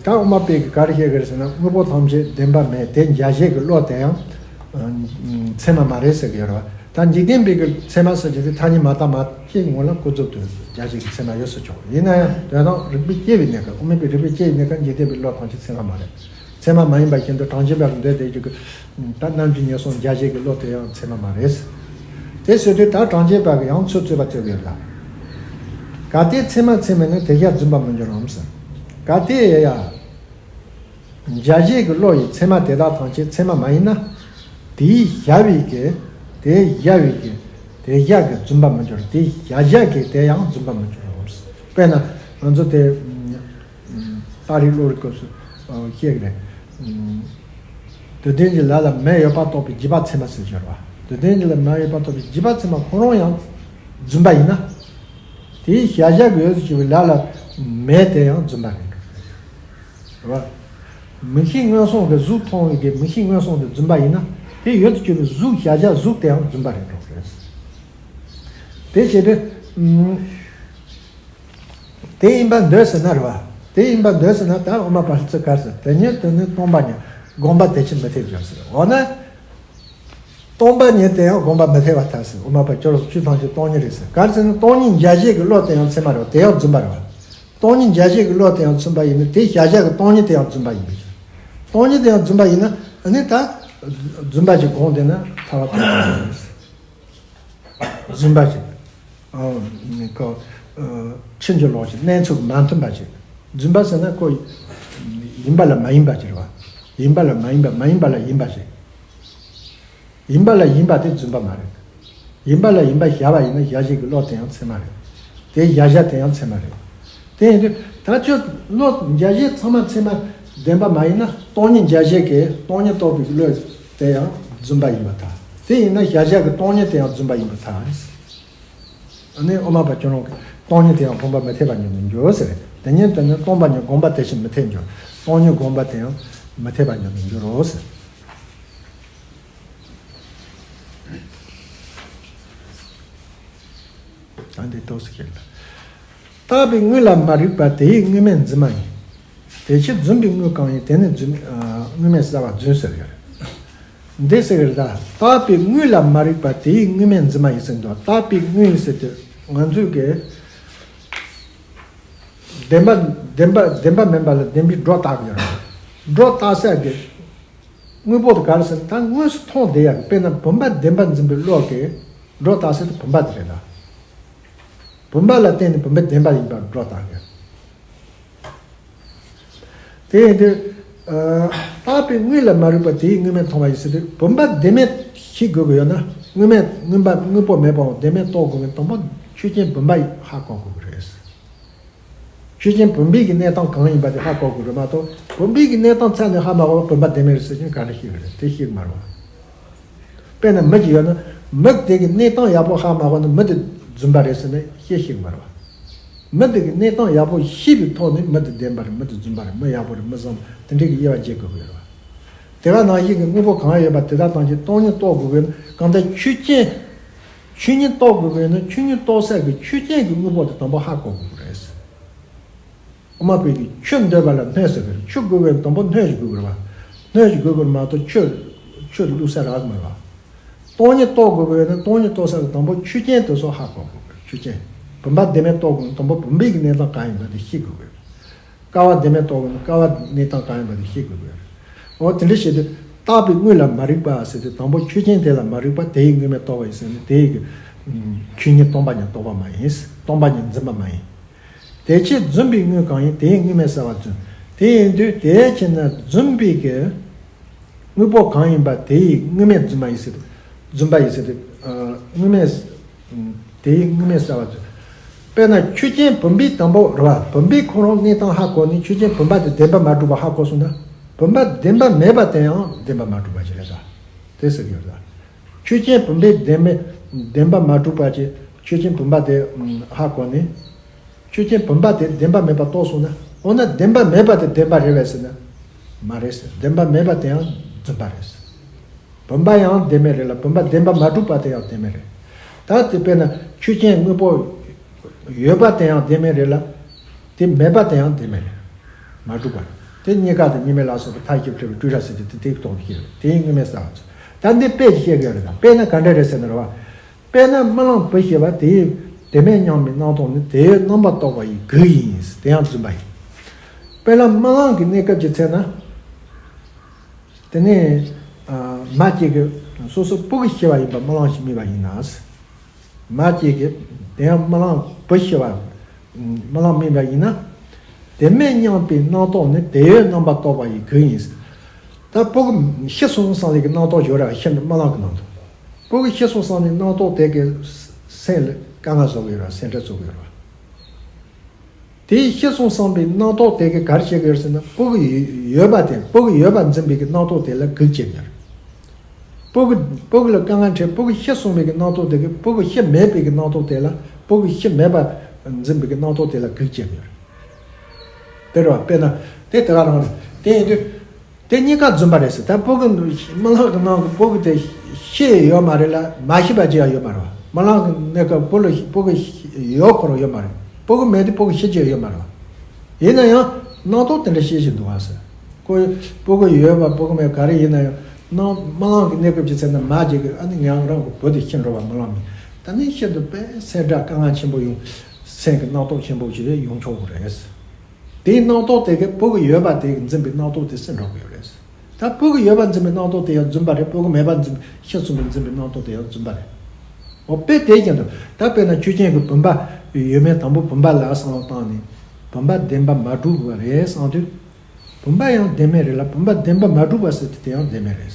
ད་དབུ་མ་པས་གི་ག་རེ་བཤད་གི་རེད་ཟེར་ན་དངོས་པོ་ཐམས་ཅད་བདེན་པ་མེད་དེ་འཇལ་བྱེད་ཀྱི་བློ་དེ་ཡང་། ཚད་མ་མ་རེད་ཟེར་གི་ཡོད་རེད་བ། ད་འཇིག་རྟེན་པའི་གི་ཚད་མ་ཟེར་གྱི་དེ་ཐ་སྙད་མ་བཏགས་མ་སྐྱེས་ངོ་ལ་ཀུན་རྫོབ་ཏུ་འཇལ་བྱེད་ཀྱི་ཚད་མ་ཡོད་སུ་ཆོག་ཡིན་ན་ཡང་དོན་དམ་རིགས་པས་དཔྱད་པའི་གནས་སྐབས་དབུ་མ་པས་རིགས་པས་དཔྱད་པའི་གནས་སྐབས་འཇིག་རྟེན་པའི་བློ་ཐམས་ཅད་ཚད་མ་མ་རེད། ཚད་མ་མ་ཡིན་པ་བཞིན་དུ་གྲངས་ཅན་པ་གི་འདོད་དེ་ཀྱི་ད་རྣམ་འགྱུར་ཉེར་སོང་འཇལ་བྱེད་ཀྱི་བློ་དེ་ཡང་ཚད་མ་མ་རེད། དེ་ཟེར་དུས་ད་གྲངས་ཅན་པ་གི་ཡང་ཚུར་རྩོད་པ་རྩོད་དགོས་ལ། གལ་ཏེ་ཚད་མ་ཚད་མིན་ན་དེ་བཞག་རྫུན་པར་མི་འགྱུར་རམ་ཟེར། གལ་ཏེ་ཡ་ཡ། འཇལ་བྱེད་ཀྱི་བློ་ཡི་ཚད་མ་དེ་དག་ཐམས་ཅད་ཚད་མ་མ་ཡིན་ན། དེའི་བཞག་པའི་གི་དེ་བཞག་པའི་གི་དེ་བཞག་གི་རྫུན་པར་མི་འགྱུར། དེའི་བཞག་བཞག་གི་དེ་ཡང་རྫུན་པར་མི་འགྱུར་རམ་ཟེར། དཔེར་ན་ང་ཚོ་དེ། ཏཱ་རིག་བློ་རིག་སྐབས་སུ་བཤད་ཀྱི་རེད། དུས་ལྡན་གྱི་ལ་ལ་མེ་ཡོད་པ་རྟོགས་པའི་བརྗོད་པ་ཚད་མ་ཟེར་སྦྱོར་བ། དུས་ལྡན་གྱི་ལ་མེ་ཡོད་པ་རྟོགས་པའི་བརྗོད་པ་ཚད་མ་ཁོ་རང་ཡང་རྫུན་པ་ཡིན་ན། དེའི་བཞག་བཞག་གི་ཡོད་དུ་གྱུར་པའི་ལ་ལ་མེ་དེ་ཡང་རྫུན་པ་རེད། རེད་བ། མིག་ཤེས་མངོན་སུམ་གྱི་གཟུགས་མཐོང་བའི་གི་མིག་ཤེས་མངོན་སུམ་དེ་རྫུན་པ་ཡིན་ན། དེ་ཡོད་དུ་གྱུར་པའི་གཟུགས་བཞག་བཞག་གཟུགས་དེ་ཡང་རྫུན་པ་རེད་འགྲོ་གི་རེད། དེ་བྱེད་དུས། དེ་ཡིན་པར་འདོད་ཟེར་ན་རེད་བ། དེ་ཡིན་པར་འདོད་ཟེར་ན་ད་དབུ་མ་པ་ལྷ་ཚོ་གར་ཟེར་དེ་ཉིད་དུ་ནི་སྟོང་པ་ཉིད་བསྒོམ་པ་དེ་ཕྱིར་མི་འཐད་འགྱུར་ཟེར། འོ་ན། སྟོང་པ་ཉིད་དེ་ཡང་བསྒོམ་པ་མི་འཐད་པར་ཐལ་ཟེར། དབུ་མ་པ་སྤྱི་རོ་སྤྱི་ཐམས་ཅད་སྟོང་ཉིད་རེད་ཟེར། གར་ཟེར་ན་སྟོང་ཉིད་འཇལ་བྱེད་ཀྱི་བློ་དེ་ཡང་ཚད་མ་རེད་བ། དེ་ཡང་རྫུན་པ་རེད་བ། སྟོང་ཉིད་འཇལ་བྱེད་ཀྱི་བློ་དེ་ཡང་རྫུན་པ་ཡིན་ན་དེ་བཞག་བཞག་གི་སྟོང་ཉིད་དེ་ཡང་རྫུན་པ་ཡིན་པའི་ཕྱིར། སྟོང་ཉིད་དེ་ཡང་རྫུན་པ་ཡིན་ན་ཨ་ནི་ད། རྫུན་པ་ཅིག་དགོངས་བསྡད་ན་ཐལ་བ་དེ་ཡང་རྫུན་པ་ཅིག་ཨ་ནི་ཁོ། ཕྱིན་ཅི་ལོག་ཅིག་གནས་ཚུལ་མ་མཐུན་པ་ཅིག་རྫུན་པ་ཟེར་ན་ཁོ། ཡིན་པ་ལ་མ་ཡིན་པ་ཅིག་རེད་བ། ཡིན་པ་ལ་མ་ཡིན་པ་མ་ཡིན་པ་ལ་ཡིན་པ་ཅིག་ཡིན་པ་ལ་ཡིན་པ་དེ་རྫུན་པ་མ་རེད། ཡིན་པ་ལ་ཡིན་པ་བཞག་པ་ཡིན་ན་བཞག་བྱེད་ཀྱི་བློ་དེ་ཡང་ཚད་མ་རེད། དེ་བཞག་བཞག་དེ་ཡང་ཚད་མ་རེད། དེ་ཡིན་དུས་ད་ཁྱོད་བློ་འཇལ་བྱེད་ཚང་མ་ཚད་མ་བདེན་པ་མ་ཡིན་ན་སྟོང་ཉིད་འཇལ་བྱེད་ཀྱི་སྟོང་ཉིད་རྟོགས་པའི་བློ་དེ་ཡང་རྫུན་པ་ཡིན་པར་ཐལ། དེ་ཡིན་ན་བཞག་བཞག་གི་སྟོང་ཉིད་དེ་ཡང་རྫུན་པ་ཡིན་པར་ཐལ། ཨ་ནི་དབུ་མ་པ་ཁྱོད་རང་གི་སྟོང་ཉིད་དེ་ཡང་བསྒོམ་པ་མི་འཐད་པ་ཉིད་དུ་འགྱུར་ཟེར། དེ་ཉིད་དུ་ནི་སྟོང་པ་ཉིད་བསྒོམ་པ་དེ་བཞིན་མི་འཐད་འགྱུར། སྟོང་ཉིད་བསྒོམ་པ་དེ་ཡང་མི་འཐད་པ་ཉིད་དུ་འགྱུར་རོ་ཟེར། ད་འདི་ཏོག་ཙམ་ཁྱེར་ལ། བཏགས་པའི་དངོས་ལ་མ་རིག་པ་དེ་ཡི་དངོས་མེད་རྫུན་མ་ཡིན། དེ་ཕྱིར་རྫུན་པའི་དངོས་གང་ཡིན་དེ་ནི་རྫུན་མེད་ཨ་དངོས་མེད་གསལ་བ་རྫུན་ཟེར་ཡོད་རེད། འདི་ཟེར་གི་རེད་ད། བཏགས་པའི་དངོས་ལ་མ་རིག་པ་དེ་ཡི་དངོས་མེད་རྫུན་མ་ཡིན་ཟེར་འདུག་བཏགས་པའི་དངོས་ཡིན་ཟེར་དུས་ང་ཚོས་ཀྱི་བདེན་པ་བདེན་པ་བདེན་པ་མིན་པ་ལ་བདེན་པའི་སྒྲོ་བཏགས་ཀྱི་ཡོད་རེད། སྒྲོ་བཏགས་ས་གི་དངོས་པོ་དེ་ག་རེ་ཟེར་ན་ད་དངོས་སུ་མཐོང་བསྡད་ཡག་གི་དཔེར་ན་བུམ་པ་བདེན་པར་འཛིན་པའི་བློ་གིས་སྒྲོ་བཏགས་ས་དེ་བུམ་པ་དེ་རེད་ད། བུམ་པ་ལ་བརྟེན་ནས་བུམ་པ་བདེན་པ་ཡིན་པར་སྒྲོ་བཏགས་ཡོད། དེ་ཡིན་དུས། ཨ། བཏགས་པའི་དངོས་ལ་མ་རིག་པ་དེའི་དངོས་མེད་མཐོང་བ་ཡིན་ཟེར་དུས་བུམ་པ་བདེན་མེད་ཤེས་དགོས་ཀྱི་ཡོད་ན་དངོས་མེད་མངོན་པ་དངོས་པོ་མེད་པའང་བདེན་མེད་རྟོགས་དགོས་པའི་དང་པོ་ཆོས་ཅན་བུམ་པ་ཧ་གོ་དགོས་ཀྱི་རེད། ཆོས་ཅན་བུམ་པའི་གི་གནས་སྟངས་གང་ཡིན་པ་དེ་ཧ་གོ་དགོས་རེད་མ་གཏོགས། བུམ་པའི་གི་གནས་སྟངས་ཚད་ནས་ཧ་མ་གོ་བ་བུམ་པ་བདེན་མེད་རེད་ཟེར་ཀྱང་ག་འདྲ་ཤེས་ཀྱི་རེད། དེ་ཤེས་ཀྱི་མ་རེད་བ། དཔེར་ན་མི་གཅིག་ཡོད་ན། མི་དེ་གི་གནས་སྟངས་ཡག་པོ་ཧ་མ་གོ་ན་མི་དེ་རྫུན་པ་རེད་ཟེར་ན་ཤེས་ཤེས་ཀྱི་མ་རེད་བ། མི་དེ་གི་གནས་སྟངས་ཡག་པོ་ཤེས་པའི་ཐོག་ནས་མི་དེ་བདེན་པ་རེད། མི་དེ་རྫུན་པ་རེད། མི་ཡག་པོ་རེད། མི་བཟང་པོ་དེ་འདྲའི་གི་དབྱེ་བ་འབྱེད་དགོས་ཀྱི་ཡོད་རེད་བ། དེ་ག་ནང་བཞིན་གྱི་དངོས་པོ་གང་ཡོད་པ་དེ་དག་ཐམས་ཅད་སྟོང་ཉིད་རྟོགས་དགོས་པས་ན། གང་ལྟར་ཆོས་ཅན། ཆོས་ཉིད་རྟོགས་དགོས་པས་ན་ཆོས་ཉིད་རྟོགས་ས་གི་ཆོས་ཅན་གྱི་དངོས་པོ་དེ་དང་པོ་ཧ་གོ་དགོས་ཀྱི་རེད། དབུ་མ་པའི་གི་ཆོས་འདོད་པ་ལ་སྣོད་ཟེར་གི་རེད། ཆོས་དགོས་པས་ན་དང་པོ་སྣོད་ཞིག་དགོས་ཀྱི་རེད་བ། སྣོད་ཞིག་དགོས་ཀྱི་རེད་མ་གཏོགས་ཆོས་ཆོས་བླུག་ས་རག་གི་མ་རེད་བ། སྟོང་ཉིད་རྟོགས་དགོས་པས་ན་སྟོང་ཉིད་རྟོགས་ས་གི་དང་པོ་ཆོས་ཅན་དེ་ཚོ་ཧ་གོ་དགོས་ཀྱི་རེད། ཆོས་ཅན། བུམ་པ་བདེན་མེད་རྟོགས་དགོས་ན་དང་པོ་བུམ་པའི་གི་གནས་སྟངས་གང་ཡིན་པ་དེ་ཤེས་དགོས་ཀྱི་རེད། ཀ་བ་བདེན་མེད་རྟོགས་དགོས་ན་ཀ་བ་གནས་སྟངས་གང་ཡིན་པ་དེ་ཤེས་དགོས་ཀྱི་རེད། འོ་དེ་འདྲ་བྱས་ཏེ། བཏགས་པའི་དངོས་ལ་མ་རིག་པ་ཟེར་ཏེ་དང་པོ་ཆོས་ཅན་དེ་ལ་མ་རིག་པ་དེ་ཡི་དངོས་མེད་རྟོགས་པ་ཡིན་ཟེར་ན་དེ་ཡི་གི་ཆོས་ཉིད་སྟོང་པ་ཉིད་རྟོགས་པ་མ་ཡིན། སྟོང་པ་ཉིད་འཛིན་པ་མ་ཡིན། དེ་ཕྱིར་རྫུན་པའི་དངོས་གང་ཡིན། དེ་ཡི་དངོས་མེད་གསལ་བར་བརྫུན། དེ་ཡིན་དུས་དེའི་ཕྱིར་ན་རྫུན་པའི་གི་དངོས་པོ་གང་ཡིན་པ་དེ་ཡི་དངོས་མེད་རྫུན་པ་ཡིན་ཟེར། རྫུན་པ་ཡིན་ཟེར་ཏེ། ཨ། དངོས་མེད། དེ་ཡི་དངོས་མེད་གསལ་བར་བརྫུན། དཔེར་ན་ཆོས་ཅན་བུམ་པའི་དང་པོ་རེད་བ། བུམ་པའི་ཁོ་རང་གནས་སྟངས་ཧ་གོ་ནས་ཆོས་ཅན་བུམ་པ་དེ་བདེན་པ་མ་གྲུབ་པ་ཧ་གོ་སོང་ན། བུམ་པ་བདེན་པ་མེད་པ་དེ་ཡང་བདེན་པ་མ་གྲུབ་པ་ཞིག་རེད་ད། དེ་ཟེར་གྱི་ཡོད་ད། ཆོས་ཅན་བུམ་པའི་བདེན་མེད་བདེན་པ་མ་གྲུབ་པ་ཅིག་ཆོས་ཅན་བུམ་པ་དེ་ཧ་གོ་ནས། ཆོས་ཅན་བུམ་པ་དེ་བདེན་པ་མེད་པ་རྟོགས་སོང་ན། འོ་ན་བདེན་པ་མེད་པ་དེ་བདེན་པ་རེད་པས་ཟེར་ན། མ་རེད་ཟེར། བདེན་པ་མེད་པ་དེ་ཡང་རྫུན་པ་རེད་ཟེར། བུམ་པ་ཡང་བདེན་མེད་རེད་ལ་བུམ་པ་བདེན་པ་མ་གྲུབ་པ་དེ་ཡང་བདེན་མེད་རེད། ད་དེ་དཔེར་ན་ཆོས་ཅན་དངོས་པོ་ཡོད་པ་དེ་ཡང་བདེན་མེད་རེད་ལ། དེ་མེད་པ་དེ་ཡང་བདེན་མེད་རེད། མ་གྲུབ་པ་རེད། དེ་གཉིས་ཀ་དེ་གཉིས་མེད་ལ་སོགས་པའི་མཐའ་བཞི་པ་སྤྲོས་པའི་སྤྲོས་བྲལ་ཟེར་དུས་དེ་དེའི་ཐོག་ནས་བཤད་རེད། དེའི་དངོས་མེད་གསལ་བར་བརྫུན། ད་འདི་དཔེ་ཅིག་བཤད་དགོས་རེད་ད། དཔེར་ན་ག་འདྲ་རེད་ཟེར་ན་རེད་བ། དཔེར་ན་རྨི་ལམ་བུ་ཞེས་པ་དེ་ཡི་བདེན་མེད་མཉམ་པའི་རྣམ་རྟོག་ནི་དེ་ཡོད་རྣམ་པར་རྟོག་པ་ཡི་གེགས་ཡིན། དེ་ཡང་རྫུན་པ་ཡིན། དཔེར་ན་རྨི་ལམ་གྱི་གནས་སྐབས་ཀྱི་ཚེ་ན། དེ་ནས་ཨ། མ་སྐྱེས་ཀྱི་སོ་སོ་སྤུ་གུ་ཤི་བ་ཡིན་པ་རྨི་ལམ་ཞིག་རྨིས་པ་ཡིན་ན། མ་སྐྱེས་ཀྱི་དེ་ཡང་རྨི་ལམ་བུ་ཤི་བ་རྨི་ལམ་རྨིས་པ་ཡིན་ན། བདེན་མེད་མཉམ་པའི་རྣམ་རྟོག་ནི་དེ་ཡོད་རྣམ་པར་རྟོག་པ་ཡི་གེགས་ཡིན། ད་སྤུ་གུ་ཤི་སོང་བསམ་ལེ་གི་རྣམ་རྟོག་ཡོད་ར། ཤི་རྨི་ལམ་གྱི་ནང་དུ། སྤུ་གུ་ཤི་སོང་བསམ་ནས་རྣམ་རྟོག་དེ་གི་སེམས་ལ་དཀའ་ངལ་བཟོ་གི་ཡོད་ར། སེམས་ཁྲལ་བཟོ་གི་ཡོད་ར། དེའི་ཤི་སོང་བསམ་པའི་རྣམ་རྟོག་དེ་གིས་ག་རེ་བྱེད་ཀྱི་ཡོད་ཟེར་ན། སྤུ་གུ་ཡོད་པ་དེ། སྤུ་གུ་ཡོད་པ་འཛིན་པའི་གི་རྣམ་རྟོག་དེ་ལ་གེགས་བྱེད་ཀྱི་ཡོད། སྤུ་གུ་སྤུ་གུ་ལ་དཀའ་ངལ་འཕྲད། སྤུ་གུ་ཤི་སོང་བའི་གི་རྣམ་རྟོག་དེ་གིས་སྤུ་གུ་ཤི་མེད་པའི་གི་རྣམ་རྟོག་དེ་ལ། སྤུ་གུ་ཤི་མེད་པ་འཛིན་པའི་གི་རྣམ་རྟོག་དེ་ལ་གེགས་བྱེད་ཀྱི་ཡོད། དེ་རེད་བ། དཔེར་ན་དེ་དེ་ག་རང་རེད། དེ་ཡིན་དུས། དེ་གཉིས་ཀ་རྫུན་པ་རེད་ཟེར། ད་སྤུ་གུ་རྨི་ལམ་གྱི་ནང་གི་སྤུ་གུ་དེ་ཤི་ཡོད་མ་རེད་ལ། མ་ཤི་བ་ཅིག་ཡང་ཡོད་མ་རེད་བ། རྨི་ལམ་གྱི་གནས་སྐབས་སྤུ་ལ་སྤུ་གུ་ཡོད་ཁོ་རང་ཡོད་མ་རེད། སྤུ་གུ་མེད་དུས་སྤུ་གུ་ཤི་ཅིག་ཡང་ཡོད་མ་རེད་བ། ཡིན་ན་ཡང་རྣམ་རྟོག་དེ་འདྲ་ཤི་བཞིན་འདུག་བ་ཟེར། ཁོ་སྤུ་གུ་ཡོད་པ་སྤུ་གུ་མེད་ག་རེ་ཡིན་ན་ཡང་། རྣམ་རྨི་ལམ་གྱི་གནས་སྐབས་ཀྱི་ཚེ་ན་མ་ཅིག་གིས་ཨ་ནི་ང་རང་གི་བུ་དེ་ཤི་འགྲོ་བ་རྨི་ལམ་ཡིན། ད་ནི་ཤིན་ཏུ་དཔེ་སེམས་ཁྲལ་དཀའ་ངལ་ཆེན་པོ་ཡོང་། སེམས་ཀྱི་རྣམ་རྟོག་ཆེན་པོ་ཞིག་ཡོང་ཆོག་གི་རེད། དེའི་རྣམ་རྟོག་དེ་གིས་སྤུ་གུ་ཡོད་པ་དེ་གིས་འཛིན་པའི་རྣམ་རྟོག་དེ་སེལ་འགྲོ་གི་ཡོད་རེད། ད་སྤུ་གུ་ཡོད་པ་འཛིན་པའི་རྣམ་རྟོག་དེ་ཡང་རྫུན་པ་རེད། སྤུ་གུ་མེད་པ་འཛིན། ཤི་སོང་བའི་འཛིན་པའི་རྣམ་རྟོག་དེ་ཡང་རྫུན་པ་རེད། འོ་དཔེ་དེ་བཞིན་དུ་ད་དཔེར་ན་ཆོས་ཅན་གྱི་བུམ་པ་ཡོད་མེད་དང་པོ་བུམ་པ་ལ་བསམ་བློ་བཏང་ནས་བུམ་པ་བདེན་པ་མ་གྲུབ་པ་རེད་བསམ་དུས། བུམ་པ་ཡང་བདེན་མེད་རེད་ལ་བུམ་པ་བདེན་པ་མ་གྲུབ་པ་ཟེར་དུས་དེ་ཡང་བདེན་མེད་རེད།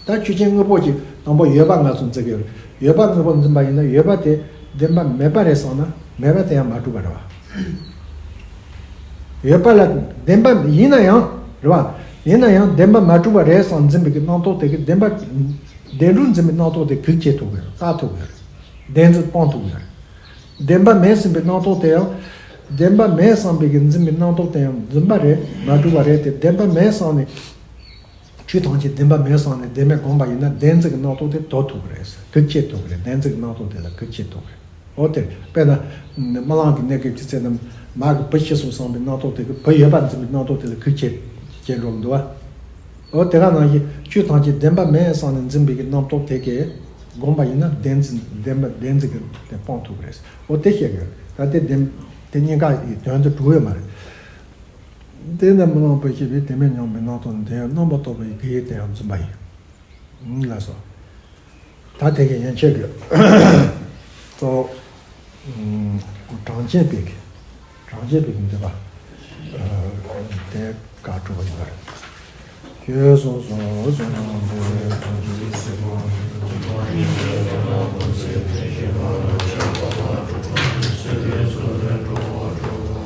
ད་ཆོས་ཅན་དངོས་པོ་གཅིག་དང་པོ་ཡོད་པ་ང་ཚོ་འཛིན་གྱི་ཡོད་རེད། ཡོད་པ་དངོས་པོ་འཛིན་པ་ཡིན་ན་ཡོད་པ་དེ་བདེན་པ་མེད་པ་རེད་བསམ་ན་མེད་པ་དེ་ཡང་མ་གྲུབ་པ་རེད་བ། ཡོད་པ་ལ་བདེན་པ་ཡིན་ན་ཡང་རེད་བ། ཡིན་ན་ཡང་བདེན་པ་མ་གྲུབ་པ་རེད་བསམ་འཛིན་པའི་གི་རྣམ་རྟོག་དེ་གི་བདེན་པ། བདེན་གྲུབ་འཛིན་པའི་རྣམ་རྟོག་དེ་གེགས་བྱེད་ཐུབ་ཀྱི་རེད། བཀག་ཐུབ་ཀྱི་རེད། བདེན་འཛིན་སྤང་ཐུབ་ཀྱི་རེད། བདེན་པ་མེད་ཟིན་པའི་རྣམ་རྟོག་དེ་ཡང་། བདེན་པ་མེད་བསམ་པའི་གི་འཛིན་པའི་རྣམ་རྟོག་དེ་ཡང་རྫུན་པ་རེད། མ་གྲུབ་པ་རེད་དེ། བདེན་པ་མེད་བསམ་ནས། ཆོས་ཐམས་ཅད་བདེན་པ་མེད་བསམ་ནས་བདེན་མེད་བསྒོམས་པ་ཡིན་ན་བདེན་འཛིན་གྱི་རྣམ་རྟོག་དེ་དོར་ཐུབ་ཀྱི་རེད། གེགས་བྱེད་ཐུབ་ཀྱི་རེད། བདེན་འཛིན་གྱི་རྣམ་རྟོག་དེ་ལ་གེགས་བྱེད་ཐུབ་ཀྱི་རེད། འོ་དེ་དཔེར་ན། རྨི་ལམ་གྱི་གནས་སྐབས་ཀྱི་ཚེ་ན་མ་གི་བུ་ཤི་སོང་བསམ་པའི་རྣམ་རྟོག་དེ་གི་བུ་ཡོད་པ་འཛིན་པའི་རྣམ་རྟོག་དེ་ལ་གེགས་བྱེད་བྱེད་འགྲོ་གི་འདུག་བ། འོ་དེ་ག་ནང་བཞིན་ཆོས་ཐམས་ཅད་བདེན་པ་མེད་བསམ་ནས་འཛིན་པའི་གི་རྣམ་རྟོག་དེ་གས་བསྒོམས་པ་ཡིན་ན་བདེན་འཛིན་བདེན་པ་བདེན་འཛིན་གྱི་དེ་སྤོང་ཐུབ་ཀྱི་རེད། འོ་དེ་བཤད་ཀྱི་ཡོད། ད་དེ་བདེན་དེ་གཉིས་ཀ་ཡི་དོན་དུ་གྲུབ་ཡོད་མ་རེད། དེ་ནས་རྨི་ལམ་བུ་ཤི་བའི་བདེན་མེད་མཉམ་པའི་རྣམ་རྟོག་དེ་ཡང་རྣམ་པར་རྟོག་པའི་གེགས་དེ་ཡང་རྫུན་པ་ཡིན། ལགས་སོ། ད་དེ་གི་ཡན་ཆད་ཀྱི་གཙོ་བོ་གྲངས་ཅན་པའི་གི་གྲངས་ཅན་པའི་གི་འདོད་པ་དེ་བཀའ་སྒྲུབ་པ་ཡིན་པ་རེད། ཁྱོད་གསུངས་སོ། གསུངས་སོ། གྲངས་ཅན་པའི་གི་འདོད་པ་དེ་ཡང་གྲངས་ཅན་པའི་གི་འདོད་པ་དེ་ཡང་གྲངས་ཅན་པའི་གི་འདོད་པ་དེ་ཡང་གྲངས་ཅན་པའི་གི་འདོད་པ་དེ་ཡང་གྲངས་ཅན་པའི་གི་འདོད་པ་དེ་ཡང་།